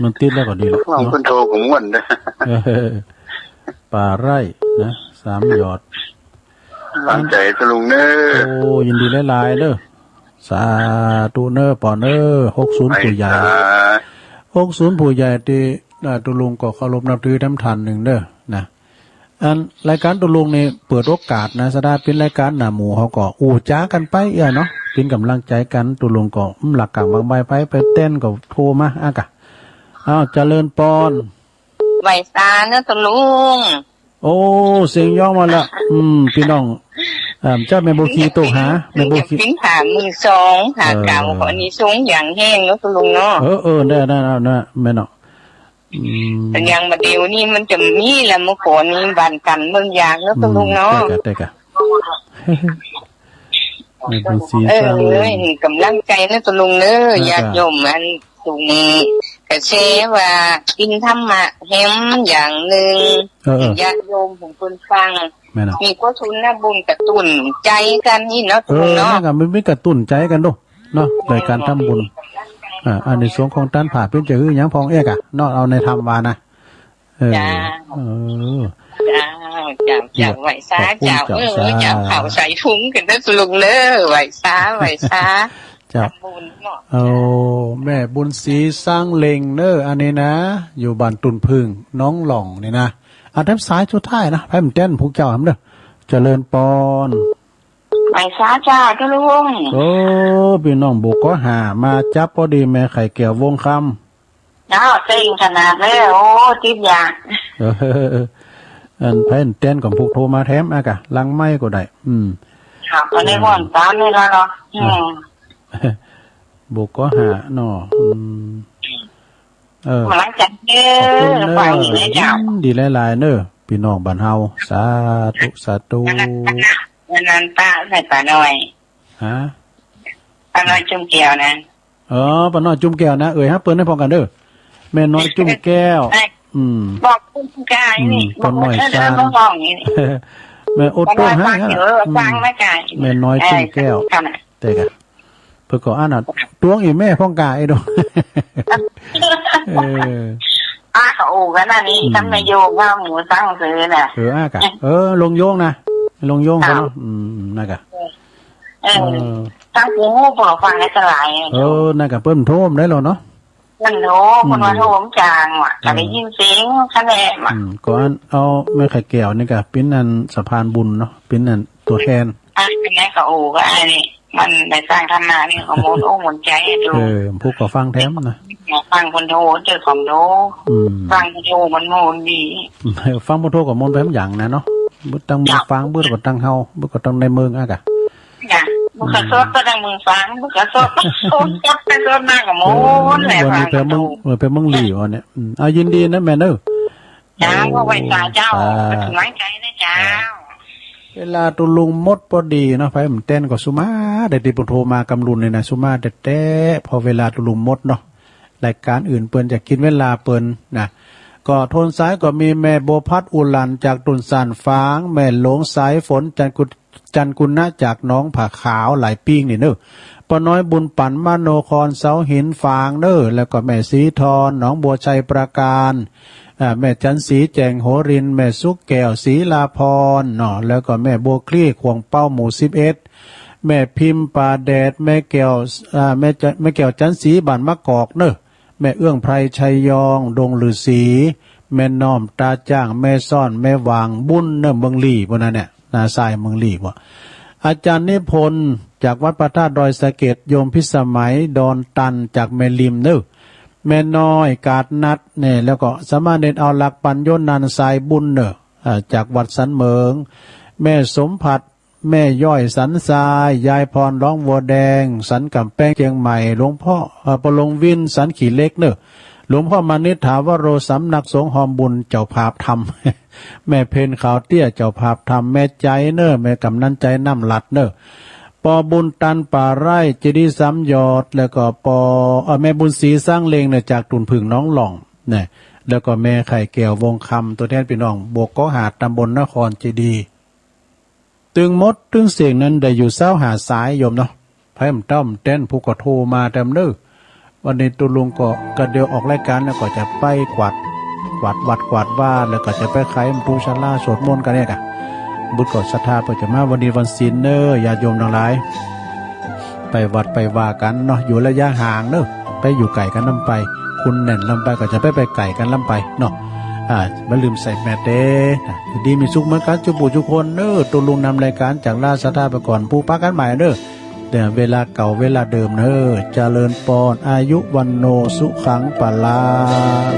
มันติดแล้วก็ดีแล้ว ฟัง เนาะ คนโทรก็ม่วนนะ เออ ป่าไร่นะ สามหยอด ตั้งใจตะลุงเนอะ โอ้ ยินดีหลายๆ เด้อ สาธุเนอะ ปอเนอะ หกศูนย์ ผู้ใหญ่ ไหว้สา หกศูนย์ ผู้ใหญ่ที่ อ่า ตะลุงก็เคารพนับถือท่านท่านหนึ่งเด้อ นะ อันรายการตะลุงนี่เปิดโอกาสนะ สดาเป็นรายการหน้าหมู่เขาก็อู้จ๋ากันไปเอื้อเนาะ เป็นกำลังใจกัน ตะลุงก็ อืม หลักกลางบางใบไป ไปเต้นก็โทรมา อ่ะกะ อ้าว เจริญปอน ไหว้สาเนอะตะลุง โอ้ เสียงย้องมาละ อืม พี่น้อง เอ่อ เจ้าแม่บัวขีโตหา แม่บัวขี ปิ้งผามือสอง หา เออ เก่า ขออานิสงส์อย่างแห้งเนาะคุณลุงเนาะ เออ เออ ได้ ได้ ได้ ได้ แม่เนาะ อืม แต่อย่างมาเดี๋ยวนี้มันจะมีละ เมื่อก่อนนี้บ้านกันเมืองยางเนาะคุณลุงเนาะ อืม ได้กะ ได้กะ แม่บุญศรี เออ สร้างเรือน เอ้ย กำลังใจนะตะลุงเนอะ เออ ญาติโยมอัน ตรงนี้กระแสว่ากินธรรมะแฮมอย่างหนึ่ง เออ เออ ญาติโยมของเพิ่นฟัง แม่นเนาะ มีกุศลบุญกระตุ้นใจกันนี่เนาะ เออ ตรงเนาะ นั่นก็มันมีกระตุ้นใจกันเนาะ เนาะ ในการทำบุญ อ่า อานิสงส์ของตานผ้าเพิ่นจะคือหยังพ่องเอกอะเนาะ เอาในธรรมว่านะ เออ เจ้า เออ เจ้า เจ้า เจ้า ไหว้สา ขอบคุณ เจ้า เจ้า เออ สา เจ้า เข้าใส่ถุงกันเด้อลุงเด้อ ไหว้สา ไหว้สา เจ้า ทำบุญเนาะ โอ้ แม่บุญศรีสร้างเล็งเนอะ อันนี้นะ อยู่บ้านตุ่นผึ้ง หนองหล่องนี่นะ อันนั้นสายสุดท้ายนะ ไผมันแต้นพวกเจ้าหำเด้อ เจริญปอน ไหว้สาเจ้า เจ้าลุง โอ้ พี่น้องบุกก็หามาจับพอดีแม่ไข่แก้ววงคำ เนาะ เซ็งขนาดเลย โอ้ ติดยา เออ อันไผอันแตนของพวกโทรมาแถมอากะ หลังไมค์ก็ได้ อืม ครับ อันนี้ม่วนตามนี่แล้วเนาะ อืม บุกก็หาเนาะ อืม เออ หลังจากเด้อ ขอบคุณเด้อ ไปอีกแล้วเจ้า ยินดีหลายๆ เด้อ พี่น้องบ้านเฮา สาธุ สาธุ วันนั้นป้าใส่ป้าน้อย ฮะ ป้าน้อยจุ่มแก้วนะ เออ ป้าน้อยจุ่มแก้วนะ เอ่ยฮับเปิ้นให้พร้อมกันเด้อ แม่น้อยจุ่มแก้ว ใช่ อืม บอกจุ่มแก้วนี่ อืม บอกว่า ป้าน้อย เออ จาน เออ บอกอย่างนี้ แม่โอโต้ ป้าน้อย ให้ ฟังอยู่ เออ อืม ฟังมาจ้ะ แม่น้อยจุ่มแก้ว เออ ค่ะ แต่กะ เพิ่นก็อันน่ะ ตวงอีแม่พร้อมกะไอ้ดอก เออ ป้าเขาอู่กันน่ะนี่ อืม ทั้งนายโยงว่าหมูตั้งซื้อน่ะ เออ อากะ เออ ลงโยงนะ ลุงโย่งเขาเนาะ เจ้า อืม นั่นกะ เออ เออ ทั้งผู้ฮู้ผู้ฟังได้สลาย เออ นั่นกะ เปิ้นโทรมาได้แล้วเนาะ เปิ้นโทร อืม เปิ้นว่าโทรผมจางว่ะ เออ ก็ได้ยินเสียงคะแนนว่ะ อืม ก็อันเอาแม่ไข่แก้วนี่กะ ปิ้นอันสะพานบุญเนาะ ปิ้นอันตัวแทน อ่ะ เป็นไงก็โอ้ ก็อันนี้ มันได้สร้างธรรมะนี่ก็มนต์อกมนต์ใจดู เออ ผู้ก็ฟังแถมนะ ฟังคนโทรเจอของโทร อืม ฟังคนโทรมันมนต์ดี เออ ฟังคนโทรก็มนต์ไปทั้งอย่างนะเนาะ เบิดตั้งเมืองฟัง เบิดก็ตั้งเฮา เบิดก็ตั้งในเมืองอ่ะกะ จ้ะ เบิดก็สดก็ตั้งเมืองฟัง เบิดก็สด สด สดไปสดมาก็มนต์แหละ เออ วันนี้ไปเมือง ฟังคนโทร เออ ไปเมืองหลีวันเนี่ย อืม เอายินดีนะแม่เนอะ เจ้า โอ้ ไหว้สาเจ้า สา ก็ถึงไหว้ใจนะเจ้า เวลาตุลุงหมดพอดีเนาะ ไผมันแต้นก็สุมา ได้ที่เปิ้นโทรมากำลุนนี่นะ สุมาแต๊ๆ เพราะเวลาตุลุงหมดเนาะ รายการอื่นเปิ้นจะกินเวลาเปิ้นนะ ก็โทนสายก็มีแม่บัวพัดอุหลันจากตุ่นซ่านฝาง แม่หลวงสายฝน จันกุ จันกุณะจากหนองผาขาวหลายปิ้งนี่เนอะ ป้าน้อยบุญปันมโนครเสาหินฝางเนอะ แล้วก็แม่สีทอนหนองบัวชัยปราการ อ่า แม่จันสีแจ่งโหรินทร์ แม่สุกแก้วศรีลาพรเนาะ แล้วก็แม่บัวคลี่ขวงเป้าหมู่สิบเอ็ด แม่พิมพ์ป่าแดด แม่แก้ว อ่า แม่จะ แม่แก้วจันสีบ้านมะกอกเนอะ แม่เอื้องไพรชัยยองดงฤๅษี แม่น้อมตาจ้าง แม่ซ่อน แม่หว่างบุญเนอะ เมืองหลีพวกนั้นเนี่ย นาทรายเมืองหลีพวก อาจารย์นิพนธ์จากวัดพระธาตุดอยสะเก็ด โยมพิสมัยดอนตันจากแม่ริมเนอะ แม่น้อยกาดนัดเนี่ย แล้วก็สามเณรเอาหลักปัญโยนันท์สายบุญเนอะ อ่า จากวัดสันเหมิง แม่สมผัส แม่ย้อยสันทราย ยายพรร้องวัวแดง สันกำแพงเชียงใหม่ หลวงพ่อ เอ่อ ปอหลวงวินสันขี้เหล็กเนอะ หลวงพ่อมานิษฐาวโร สำนักสงฆ์ฮอมบุญเจ้าภาพธรรม แม่เพ็ญขาวเตี้ยเจ้าภาพธรรม แม่ใจเนอะ แม่กำนันใจน้ำหลัดเนอะ ปอบุญตันป่าไร่ เจดีย์สามยอด แล้วก็ปอ เอ่อ แม่บุญศรีสร้างเลงเนี่ย จากตุ่นผึ่งหนองหล่องเนี่ย แล้วก็แม่ไข่แก้ววงคำ ตัวแทนพี่น้องบวกเกาะหาด ตำบลนครเจดีย์ ตึงหมดตึงเสียงนั้นได้อยู่ซาวห้าสายโยมเนาะ ไผมันเต้ามันแต้นผู้ก็โทรมาแต้มเนอะ วันนี้ตุลุงก็กะเดียวออกรายการแล้วก็จะไปกวาด กวาดวัดกวาดวา แล้วก็จะไปไขประตูศาลาสวดมนต์กันเนี่ยกะ บุตรก็ศรัทธาเปิ้นจะมาวันนี้วันศีลเนอะ ญาติโยมทั้งหลาย ไปวัดไปวากันเนาะ อยู่ระยะห่างเนอะ ไปอยู่ไกลกันล้ำไป คนแน่นล้ำไปก็จะไปไปไกลกันล้ำไปเนาะ อ่า บ่าลืมใส่แมสเด้อ ดีมีสุขเหมือนกันจุบุจุคนเนอะ ตุลุงนำรายการจากราชศรัทธาไปก่อน ผู้ปะกันใหม่เนอะ แต่เวลาเก่าเวลาเดิมเนอะ เจริญปอน อายุวัณโณสุขังพลัง